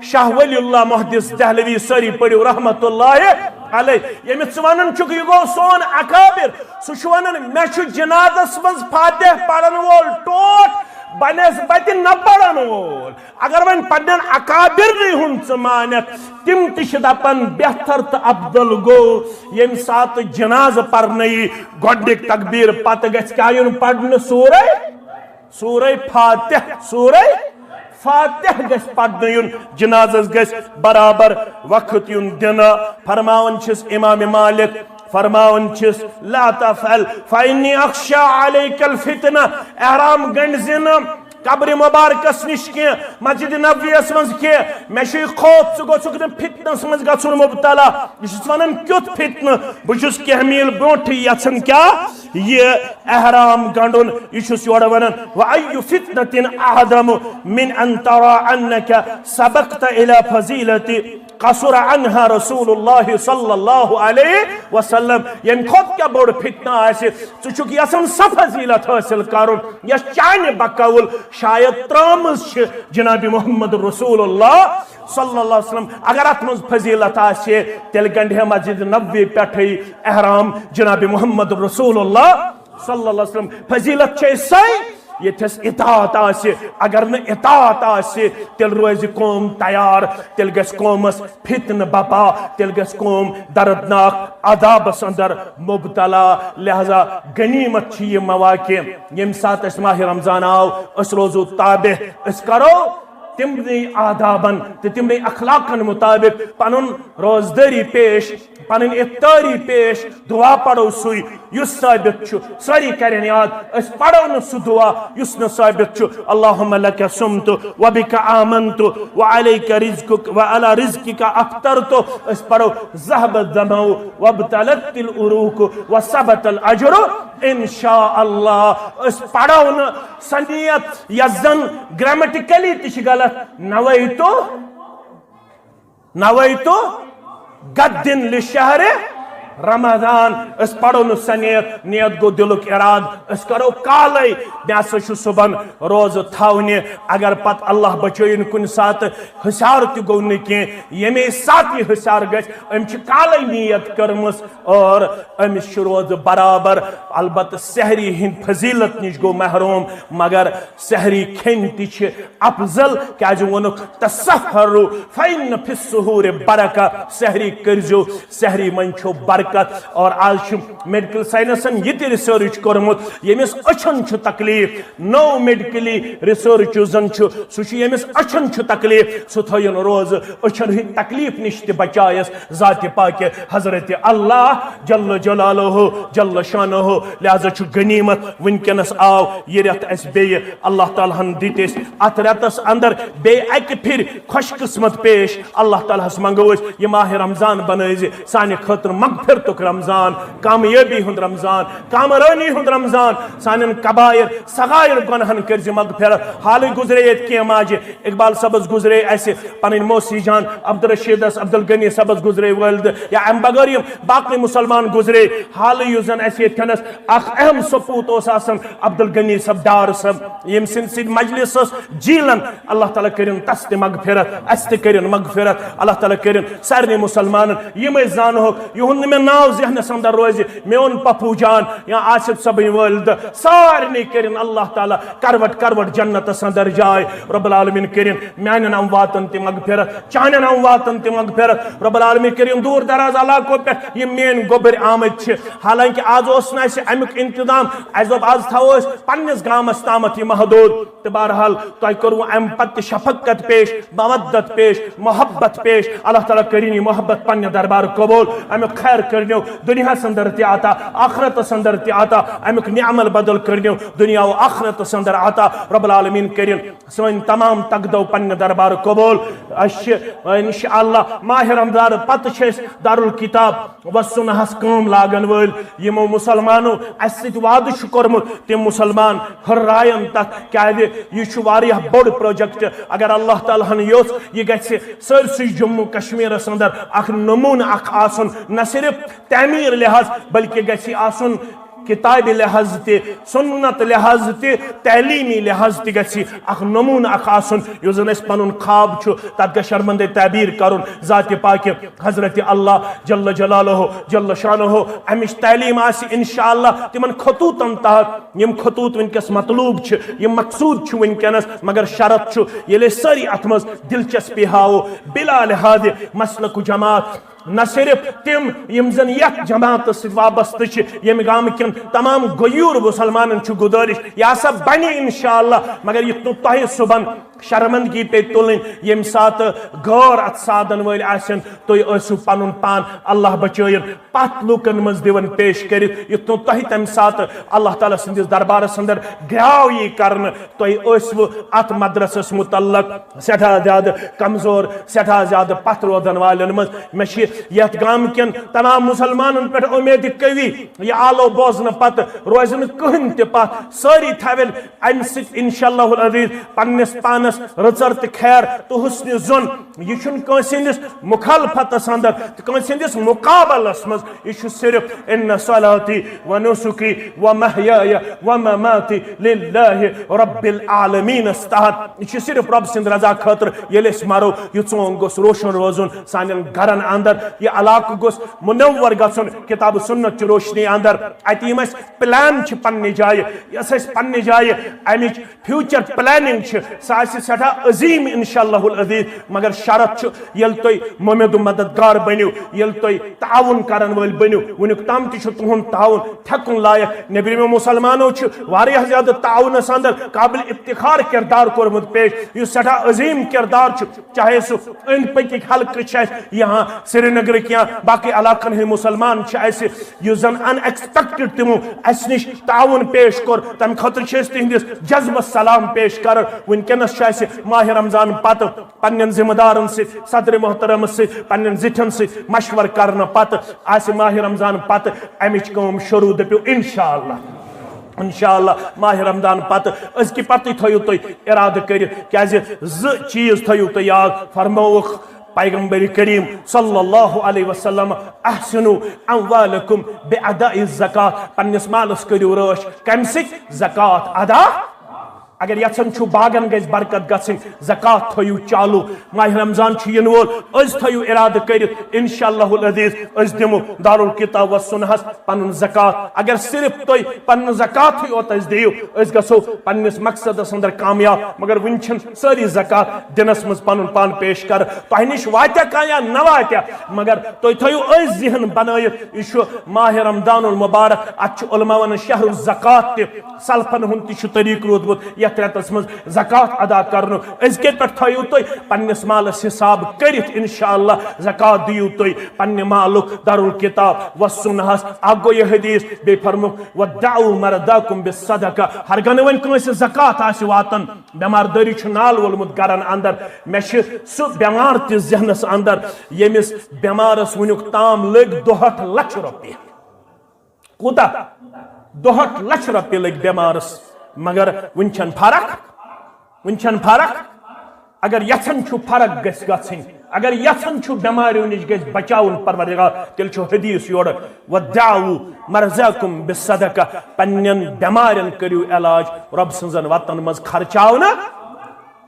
شاہ ولی اللہ محدث دہلوی سٲری پٔرِو رحمت اللہ علیہ۔ ییٚمِس ژٕ ونان چھُکھ یہِ گوٚو سون اکابر، سُہ چھُ ونان مےٚ چھُ جنازس منٛز فاتح پرن وول ٹوٹھ بنسبتِ نہ پرن وول۔ اگر وۄنۍ پننٮ۪ن اکابرنٕے ہُنٛد ژٕ مانکھ، تِم تہِ چھِ دپان بہتر تہٕ افضل گوٚو ییٚمہِ ساتہٕ جنازٕ پرنہٕ یی، گۄڈنِک تکبیر پتہٕ گژھِ کیٛاہ یُن پرنہٕ؟ سورہ سورہ فاتح، سورہ فاتح گژھِ پرنہٕ یُن، جنازس گژھِ برابر وقت یُن دِنہٕ۔ فرماوان چھِس امام مالک، فرماوان چھِس، لا تفعل فإني أخشى عليك الفتنة، احرام گنڈ زِ نہٕ قبرِ مبارکس نِش کینٛہہ، مسجد نبویس منٛز کینٛہہ، مےٚ چھُے خوف ژٕ گوٚژھُکھ نہٕ فتنس منٛز گژھُن مبتلا۔ یہِ چھُس ونان کیُتھ فتنہٕ، بہٕ چھُس کینٛہہ میٖل برونٛٹھٕے یژھان کیٛاہ؟ یہِ احرام گنڈُن۔ یہِ چھُس یورٕ ونان، وأي فتنة أعظم من أن ترى أنك سبقت إلى فضيلة قصر عنها رسول الله صلى الله عليه وسلم۔ ییٚمہِ کھۄتہٕ کیٛاہ بوٚڑ فتنہٕ آسہِ؟ ژٕ چھُکھ یژھان سۄ فضیلت حٲصِل کرُن یۄس چانہِ بقول شاید ترٲمٕژ چھِ جناب محمد رسول اللہ صلی اللہ علیہ وسلم۔ اگر اتھ منٛز فضیلت آسہِ، تیٚلہِ گنڈِ ہے مسجد نبوی پٮ۪ٹھٕے احرام جناب محمد رسول اللہ صلی اللہ علیہ وسلم۔ فضیلت چھے سۄے، ییٚتھس اطاعت آسہِ۔ اگر نہٕ اطاعت آسہِ، تیٚلہِ روزِ قوم تیار، تیٚلہِ گژھِ قومس فتنہٕ بپا، تیٚلہِ گژھِ قوم دردناک عذابس اندر مبتلا۔ لہذا غنیمت چھِ یہِ مواقع، ییٚمہِ ساتہٕ اسہِ ماہِ رمضان آو، أسۍ روزو تابع، أسۍ کرو تمنٕے آدابن تہٕ تمنٕے اخلاقن مطابق پنُن روزدٲری پیش، پنٕنۍ افطٲری پیش، دعا پرو سُے یُس ثٲبت چھُ۔ سٲری کرن یاد، أسۍ پرو نہٕ سُہ دعا یُس نہٕ ثٲبت چھُ۔ اللہم لک صمت و بک آمنت و علیک رزقک و علی رزقک افطرت۔ أسۍ پرو ذہب الظمأ وابتلت العروق وثبت الاجر ان شاء اللہ۔ أسۍ پرو نہٕ سۄ نیت یۄس زن گرامیٹیکلی تہِ چھِ غلط، نویت نویت غد لشہر رمضان۔ أسۍ پرو نہٕ سۄ نیت، نیت گوٚو دلُک ارادٕ۔ أسۍ کرو کالے، مےٚ ہسا چھُ صبحن روزٕ تھاونہِ۔ اگر پتہٕ اللہ بچٲیِن کُنہِ ساتہٕ حسار تہِ گوٚو نہٕ کینٛہہ، ییٚمے ساتہٕ یہِ حسار گژھِ، أمۍ چھِ کالے نیت کٔرمٕژ اور أمِس چھُ روزٕ برابر۔ البتہ سحری ہٕنٛدِ فضیلت نِش گوٚو محروم، مگر سحری کھیٚنۍ تہِ چھِ افضل، کیازِ ووٚنُکھ، "تسحروا فإن فی السحور برکہ"، سحری کٔرزیو، سحری منٛز چھو برکت۔ اور آز چھُ میڈیکل سائنسن یہِ تہِ ریسرچ کوٚرمُت، ییٚمِس أچھن چھُ تکلیف، نوٚو میڈیکلی ریسرچ یُس زن چھُ، سُہ چھُ ییٚمِس أچھن چھُ تکلیف، سُہ تھٲیِن روزٕ أچھن ہٕنٛدِ تکلیف نِش تہِ بچایس ذاتِ پاکہِ حضرت اللہ جل جلالہ جل شانہ۔ لہذا چھُ غنیمت، وٕنکیٚنس آو یہِ رٮ۪تھ اَسہِ بیٚیہِ، اللہ تعالیٰ ہن دِتۍ أسۍ اَتھ رٮ۪تس اندر بیٚیہِ اَکہِ پھِرِ خوش قسمت پیش۔ اللہ تعالیٰ ہس منگو أسۍ، یہِ ماہِ رمضان بنٲوزِ سانہِ خٲطرٕ مغفرتُک رمضان، کامیٲبی ہُنٛد رمضان، کامرٲنی ہُنٛد رمضان، سانٮ۪ن کبائر صغائر گۄنہن کٔرزِ مغفرت۔ حالٕے گُزرے ییٚتہِ کینٛہہ ماجہِ، اقبال صٲبس گُزرے اَسہِ پنٕنۍ موسی جان، عبدالرشیدس، عبدالغنی صٲبس گُزرے والدٕ، یا امہِ بغٲر یِم باقٕے مسلمان گُزرے۔ حالٕے یُس زن اَسہِ ییٚتہِ کھٮ۪نس اکھ اہم سپوت اوس آسان، عبدالغنی صٲب ڈار صٲب، ییٚمہِ سٕنٛدِ سۭتۍ مجلس ٲس جیلن۔ اللہ تعالیٰ کٔرِن تس تہِ مغفرت، اَسہِ تہِ کٔرِن مغفرت۔ اللہ تعالیٰ کٔرِن سارنٕے مسلمانن۔ یِم أسۍ زانہوکھ، یِہُنٛد نہٕ مےٚ ناو ذہنس اندر روزِ، میون پپو جان یا آصف صٲبٕنۍ والدٕ، سارنٕے کٔرِن اللہ تعالیٰ کروٹ کروٹ جنتس اندر جاے۔ رب العالمین کٔرِن میانٮ۪ن امواتن تہِ مغفرت، چانٮ۪ن امواتن تہِ مغفرت۔ رب العالمین کٔرِن دوٗر دراز علاقو پٮ۪ٹھ یِم میٲنۍ گوٚبٕرۍ آمٕتۍ چھِ۔ حالانکہ آز اوس نہٕ اَسہِ امیُک انتظام، اَسہِ دوٚپ آز تھاوو أسۍ پننِس گامس تامتھ یہِ محدود۔ تہٕ بہرحال، تۄہہِ کوٚروٕ امہِ پتہٕ تہِ شفقت پیش، مودت پیش، محبت پیش۔ اللہ تعالیٰ کٔرِن یہِ محبت پننہِ دربار قبول۔ امیُک خیر کٔرِنو دُنیاہس اندر تہِ عطا، آخرتس اندر تہِ عطا۔ امیُک نعمل بدل کٔرِنو دُنیا و آخرتس اندر عطا۔ رب العالمین کٔرِن سٲنۍ تمام تقدو پننہِ دربار قبول۔ أسۍ چھِ انشاءاللہ ماہِ رمضان پتہٕ چھِ أسۍ دارالکتاب وسُنہس کٲم لاگن وٲلۍ۔ یِمو مسلمانو اسہِ سۭتۍ وعدٕ چھُ کوٚرمُت، تِم مسلمان ہُرراین تتھ، کیازِ یہِ چھُ واریاہ بوٚڑ پروجیکٹ۔ اگر اللہ تعالیٰ ہن یوٚژھ، یہِ گژھِ سٲرسٕے جموں کشمیرس اندر اکھ نمونہٕ اکھ آسُن، نہ صرف تعمیٖر لحاظ، بلکہِ گژھِ یہِ آسُن کتابہِ لحاظ تہِ، سنت لحاظ تہِ، تعلیمی لحاظ تہِ گژھِ اکھ نمونہٕ اکھ آسُن۔ یُس زن اسہِ پنُن خواب چھُ، تتھ گژھِ شرمندے تعبیر کرُن ذاتِ پاکہِ حضرت اللہ جل جلالہ جل شانہ۔ امِچ تعلیٖم آسہِ انشاءاللہ تِمن خطوطن تحت، یِم خطوط وٕنکیٚس مطلوب چھِ، یِم مقصود چھِ وٕنکیٚنس، مگر شرط چھُ ییٚلہِ أسۍ سٲری اتھ منٛز دلچسپی ہاوو بلا لحاظ مسلک و جماعت۔ نہ صرف تِم یِم زن یتھ جماعتس سۭتۍ وابستہٕ چھِ، ییٚمہِ گامہٕ کٮ۪ن تمام غیور مسلمانن چھُ گُزٲرِش، یہِ ہسا بنہِ انشاءاللہ، مگر یہِ تُل تۄہہِ صُبحن شرمندگی پیٚیہِ تُلٕنۍ، ییٚمہِ ساتہٕ غٲر اتھ سادن وٲلۍ آسن، تُہۍ ٲسِو پنُن پان اللہ بچٲیِن پتھ لوٗکن منٛز دِوان پیش کٔرِتھ، یُتھ نہٕ تۄہہِ تمہِ ساتہٕ اللہ تعالیٰ سٕنٛدِس دربارس اندر گراو یی کرنہٕ۔ تُہۍ ٲسوٕ اتھ مدرسس متعلق سٮ۪ٹھاہ زیادٕ کمزور، سٮ۪ٹھاہ زیادٕ پتھ روزن والٮ۪ن منٛز۔ مےٚ چھِ یتھ گامہٕ کٮ۪ن تمام مسلمانن پٮ۪ٹھ اُمید قوی، یہِ آلو بوزنہٕ پتہٕ روزِ نہٕ کٕہٕنۍ تہِ پتھ۔ سٲری تھاوَن امہِ سۭتۍ انشاءاللہ العزیز پننِس پانس رٕژر تہٕ خیر تہٕ حسنِ ظن۔ یہِ چھُنہٕ کٲنٛسہِ ہٕنٛدِس مخالفتس اندر تہٕ کٲنٛسہِ ہٕنٛدِس مقابلس منٛز۔ یہِ چھُ صرف ان صلاتی و نسکی و محیای و مماتی للہ رب العالمینس تحت۔ یہِ چھُ صرف رۄب سٕنٛدِ رضا خٲطرٕ۔ ییٚلہِ أسۍ مرو، یہِ ژونگ گوٚژھ روشن روزُن سانٮ۪ن گرن اندر، یہِ علاقہٕ گوٚژھ منور گژھُن کتاب و سنت چہِ روشنی اندر۔ اتہِ یِم اسہِ پلان چھِ پننہِ جایہِ، یۄس اسہِ پننہِ جایہِ امِچ فیوچر پلاننگ چھِ، سۄ آسہِ سٮ۪ٹھاہ عظیٖم انشاء اللہ العزیز، مگر شرط چھُ ییٚلہِ تُہۍ مُمد و مددگار بٔنِو، ییٚلہِ تُہۍ تعاوُن کرن وٲلۍ بٔنِو۔ وٕنیُک تام تہِ چھُ تُہُنٛد تعاوُن تھٮ۪کُن لایق۔ نیٚبرِمٮ۪و مُسلمانو چھُ واریاہ زیادٕ تعاونس اندر قابل افتخار کردار کوٚرمُت پیش، یُس سٮ۪ٹھاہ عظیٖم کردار چھُ، چاہے سُہ أنٛدۍ پٔکِکۍ حلقہٕ چھِ اَسہِ یہاں سرینگرٕکۍ یا باقٕے علاقن ہٕنٛدۍ مُسلمان چھِ اَسہِ، یُس زن ان ایکسپیکٹڈ تِمو اَسہِ نِش تعاوُن پیش کوٚر، تَمہِ خٲطرٕ چھِ أسۍ تِہنٛدِس جذبس سلام پیش کران۔ وٕنکیٚنس چھُ اَسہِ ماہِ رمضان پتہٕ پننٮ۪ن ذمہٕ دارن سۭتۍ، صدر محترمس سۭتۍ، پننٮ۪ن زِٹھٮ۪ن سۭتۍ مشورٕ کرنہٕ پتہٕ آسہِ ماہِ رمضان پتہٕ امِچ کٲم شروع، دٔپِو انشاءاللہ۔ انشاءاللہ ماہِ رمضان پتہٕ أزکہِ پتہٕ تھٲیِو تُہۍ ارادٕ کٔرِتھ، کیازِ زٕ چیٖز تھٲیِو تُہۍ یاد۔ فرمووُکھ پیغمبر کریم صلی اللہ علیہ وسلم، "احسنوا اموالکم باداء الزکات"، پننِس مالس کٔرِو رٲچھ۔ کمہِ سۭتۍ؟ زکات ادا۔ اگر یژھان چھُو باغن گژھِ برکت گژھٕنۍ، زکات تھٲیِو چالو۔ ماہِ رمضان چھُ یِنہٕ وول، أزۍ تھٲیِو ارادٕ کٔرِتھ، انشاءاللہ العزیز أسۍ دِمو دارالکتاب و سنہس پنُن زکات۔ اگر صرف تُہۍ پنُن زکاتٕے یوت أسۍ دِیِو، أسۍ گژھو پننِس مقصدس اندر کامیاب۔ مگر وٕنہِ چھِنہٕ سٲری زکات دِنس منٛز پنُن پان پیش کران۔ تۄہہِ نِش واتیا کانٛہہ یا نہ واتیا، مگر تُہۍ تھٲیِو أزۍ ذہن بنٲیِتھ، یہِ چھُ ماہِ رمضان المبارک، اتھ چھُ علماء ونان شہر الزکات تہِ۔ سلفن ہُنٛد تہِ چھُ طریٖقہٕ روٗدمُت یتھ رٮ۪تس منٛز زکات ادا کرنُک۔ أزکہِ پٮ۪ٹھ تھٲیِو تُہۍ پننِس مالس حساب کٔرِتھ، انشاءاللہ زکات دِیِو تُہۍ پننہِ مالُک۔ دارالکتاب و سنہس اکھ گوٚو یہِ حدیث، بیٚیہِ فرمووُکھ، "ودعوا مرضاکم بالصدقہ"، ہرگاہ نہٕ وۄنۍ کٲنٛسہِ زکات آسہِ واتان، بٮ۪مار دٲری چھُ نال وولمُت گرن اندر، مےٚ چھِ سُہ بٮ۪مار تہِ ذہنس اندر، ییٚمِس بٮ۪مارس وٕنیُک تام لٔگۍ دُہٲٹھ لچھ رۄپیہِ۔ کوٗتاہ؟ دُہٲٹھ لچھ رۄپیہِ لٔگۍ بٮ۪مارس، مگر وٕنہِ چھَنہٕ فرق، وٕنہِ چھَنہٕ فرق۔ اگر یژھان چھُ فرق گژھِ گژھٕنۍ، اگر یژھان چھُ بٮ۪ماریو نِش گژھِ بچاوُن پروردگار، تیٚلہِ چھُ حدیث یورٕ، "ودعوا مرضاکم بالصدقہ"، پننٮ۪ن بٮ۪مارٮ۪ن کٔرِو علاج، رۄب سٕنٛزن وتن منٛز خرچاو نہٕ۔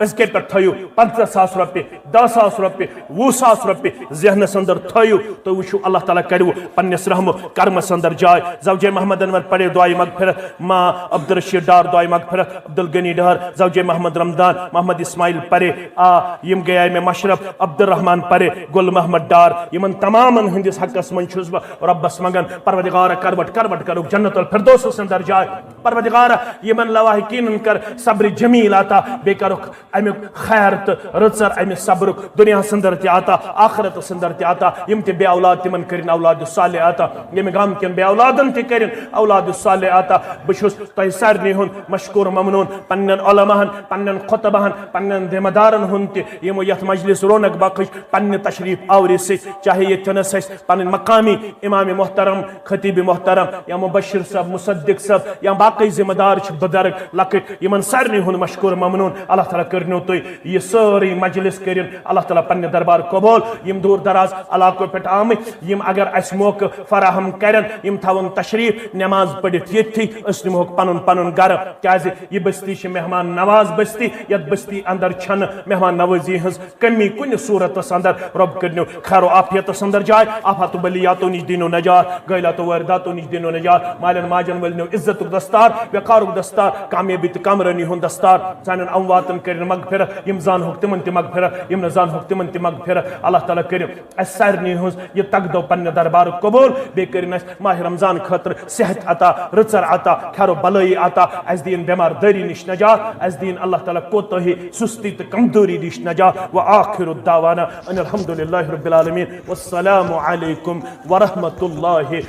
أزکہِ پٮ۪ٹھ تھٲیِو پنٛژاہ ساس رۄپیہِ، دَہ ساس رۄپیہِ، وُہ ساس رۄپیہِ ذہنس اندر تھٲیِو، تُہۍ وٕچھِو اللہ تعالیٰ کَرِوٕ پننِس رحم و کرمس اندر جاے۔ زوجے محمد انور پرے دعائے مغفرت، ماں عبدالرشید ڈار دعائے مغفرت، عبدالغنی ڈار، زوجے محمد رمضان، محمد اسماعیل پرے، آ، یِم گٔیے مےٚ مشرف، عبدالرحمان پرے، گل محمد ڈار، یِمن تمامن ہٕنٛدِس حقس منٛز چھُس بہٕ رۄبس منٛگان، پروردگار کروٹ کروٹ کرُکھ جنت الفردوسس اندر جاے۔ پروردگار، یِمن لواحقینن کر صبر جمیل عطا، بیٚیہِ کرُکھ امیُک خیر تہٕ رٕژر امہِ صبرُک دُنیاہس اندر تہِ عطا، آخرتس اندر تہِ عطا۔ یِم تہِ بے اولاد، تِمن کٔرِن اولاد صالح عطا۔ ییٚمہِ گامہٕ کٮ۪ن بے اولادن تہِ کٔرِن اولاد صالح عطا۔ بہٕ چھُس تۄہہِ سارنٕے ہُنٛد مشکور ممنون، پننٮ۪ن علماہن، پننٮ۪ن خطباہن، پننٮ۪ن ذمہ دارن ہُنٛد تہِ، یِمو یتھ مجلس رونق بخش پننہِ تشریف آوری سۭتۍ، چاہے ییٚتھٮ۪نس اَسہِ پنٕنۍ مقامی امام محترم، خطیب محترم یا مبشر صٲب، مصدق صٲب یا باقٕے ذمہ دار چھِ، بزرگ لۄکٕٹۍ، یِمن سارنٕے ہُنٛد مشکور ممنون۔ اللہ تعالیٰ کٔرنو تُہۍ یہِ سٲرٕے مجلس کٔرِن اللہ تعالیٰ پننہِ دربار قبول۔ یِم دوٗر دراز علاقو پٮ۪ٹھ آمٕتۍ، یِم اگر اَسہِ موقعہٕ فراہم کرن، یِم تھاوَن تشریف نماز پٔرِتھ ییٚتھی، أسۍ نِمہوکھ پنُن پنُن گرٕ، کیازِ یہِ بستی چھِ مہمان نواز بستی، یتھ بستی اندر چھنہٕ مہمان نوازی ہٕنٛز کمی کُنہِ صورتس اندر۔ رۄب کٔرنو خیر و عافیتس اندر جاے، آفات و بلیاتو نِش دِنو نجات، غٲلات و وٲرداتو نِش دِنو نجات، مالٮ۪ن ماجن وٲلنو عزتُک دستار، وقارُک دستار، کامیٲبی تہٕ کامرٲنی ہُنٛد دستار۔ سانٮ۪ن امواتن کٔرِن مغفرت، یِم زانہوکھ تِمن تہِ مغفرت، یِم نہٕ زانہوکھ تِمن تہِ مغفرت۔ اللہ تعالیٰ کٔرِن اسہِ سارنٕے ہٕنٛز یہِ تقدو پننہِ دربارُک قبول، بیٚیہِ کٔرِن اسہِ ماہِ رمضان خٲطرٕ صحت عطا، رٕژر عطا، خیر و بلٲیی عطا، اسہِ دِیِن بٮ۪مار دٲری نِش نجات، اسہِ دِیِن اللہ تعالیٰ کوتاہی، سُستی تہٕ کمزوری نِش نجات۔ وآخر دعوانا ان الحمد للہ رب العالمین۔ والسلام علیکم ورحمۃ اللہ۔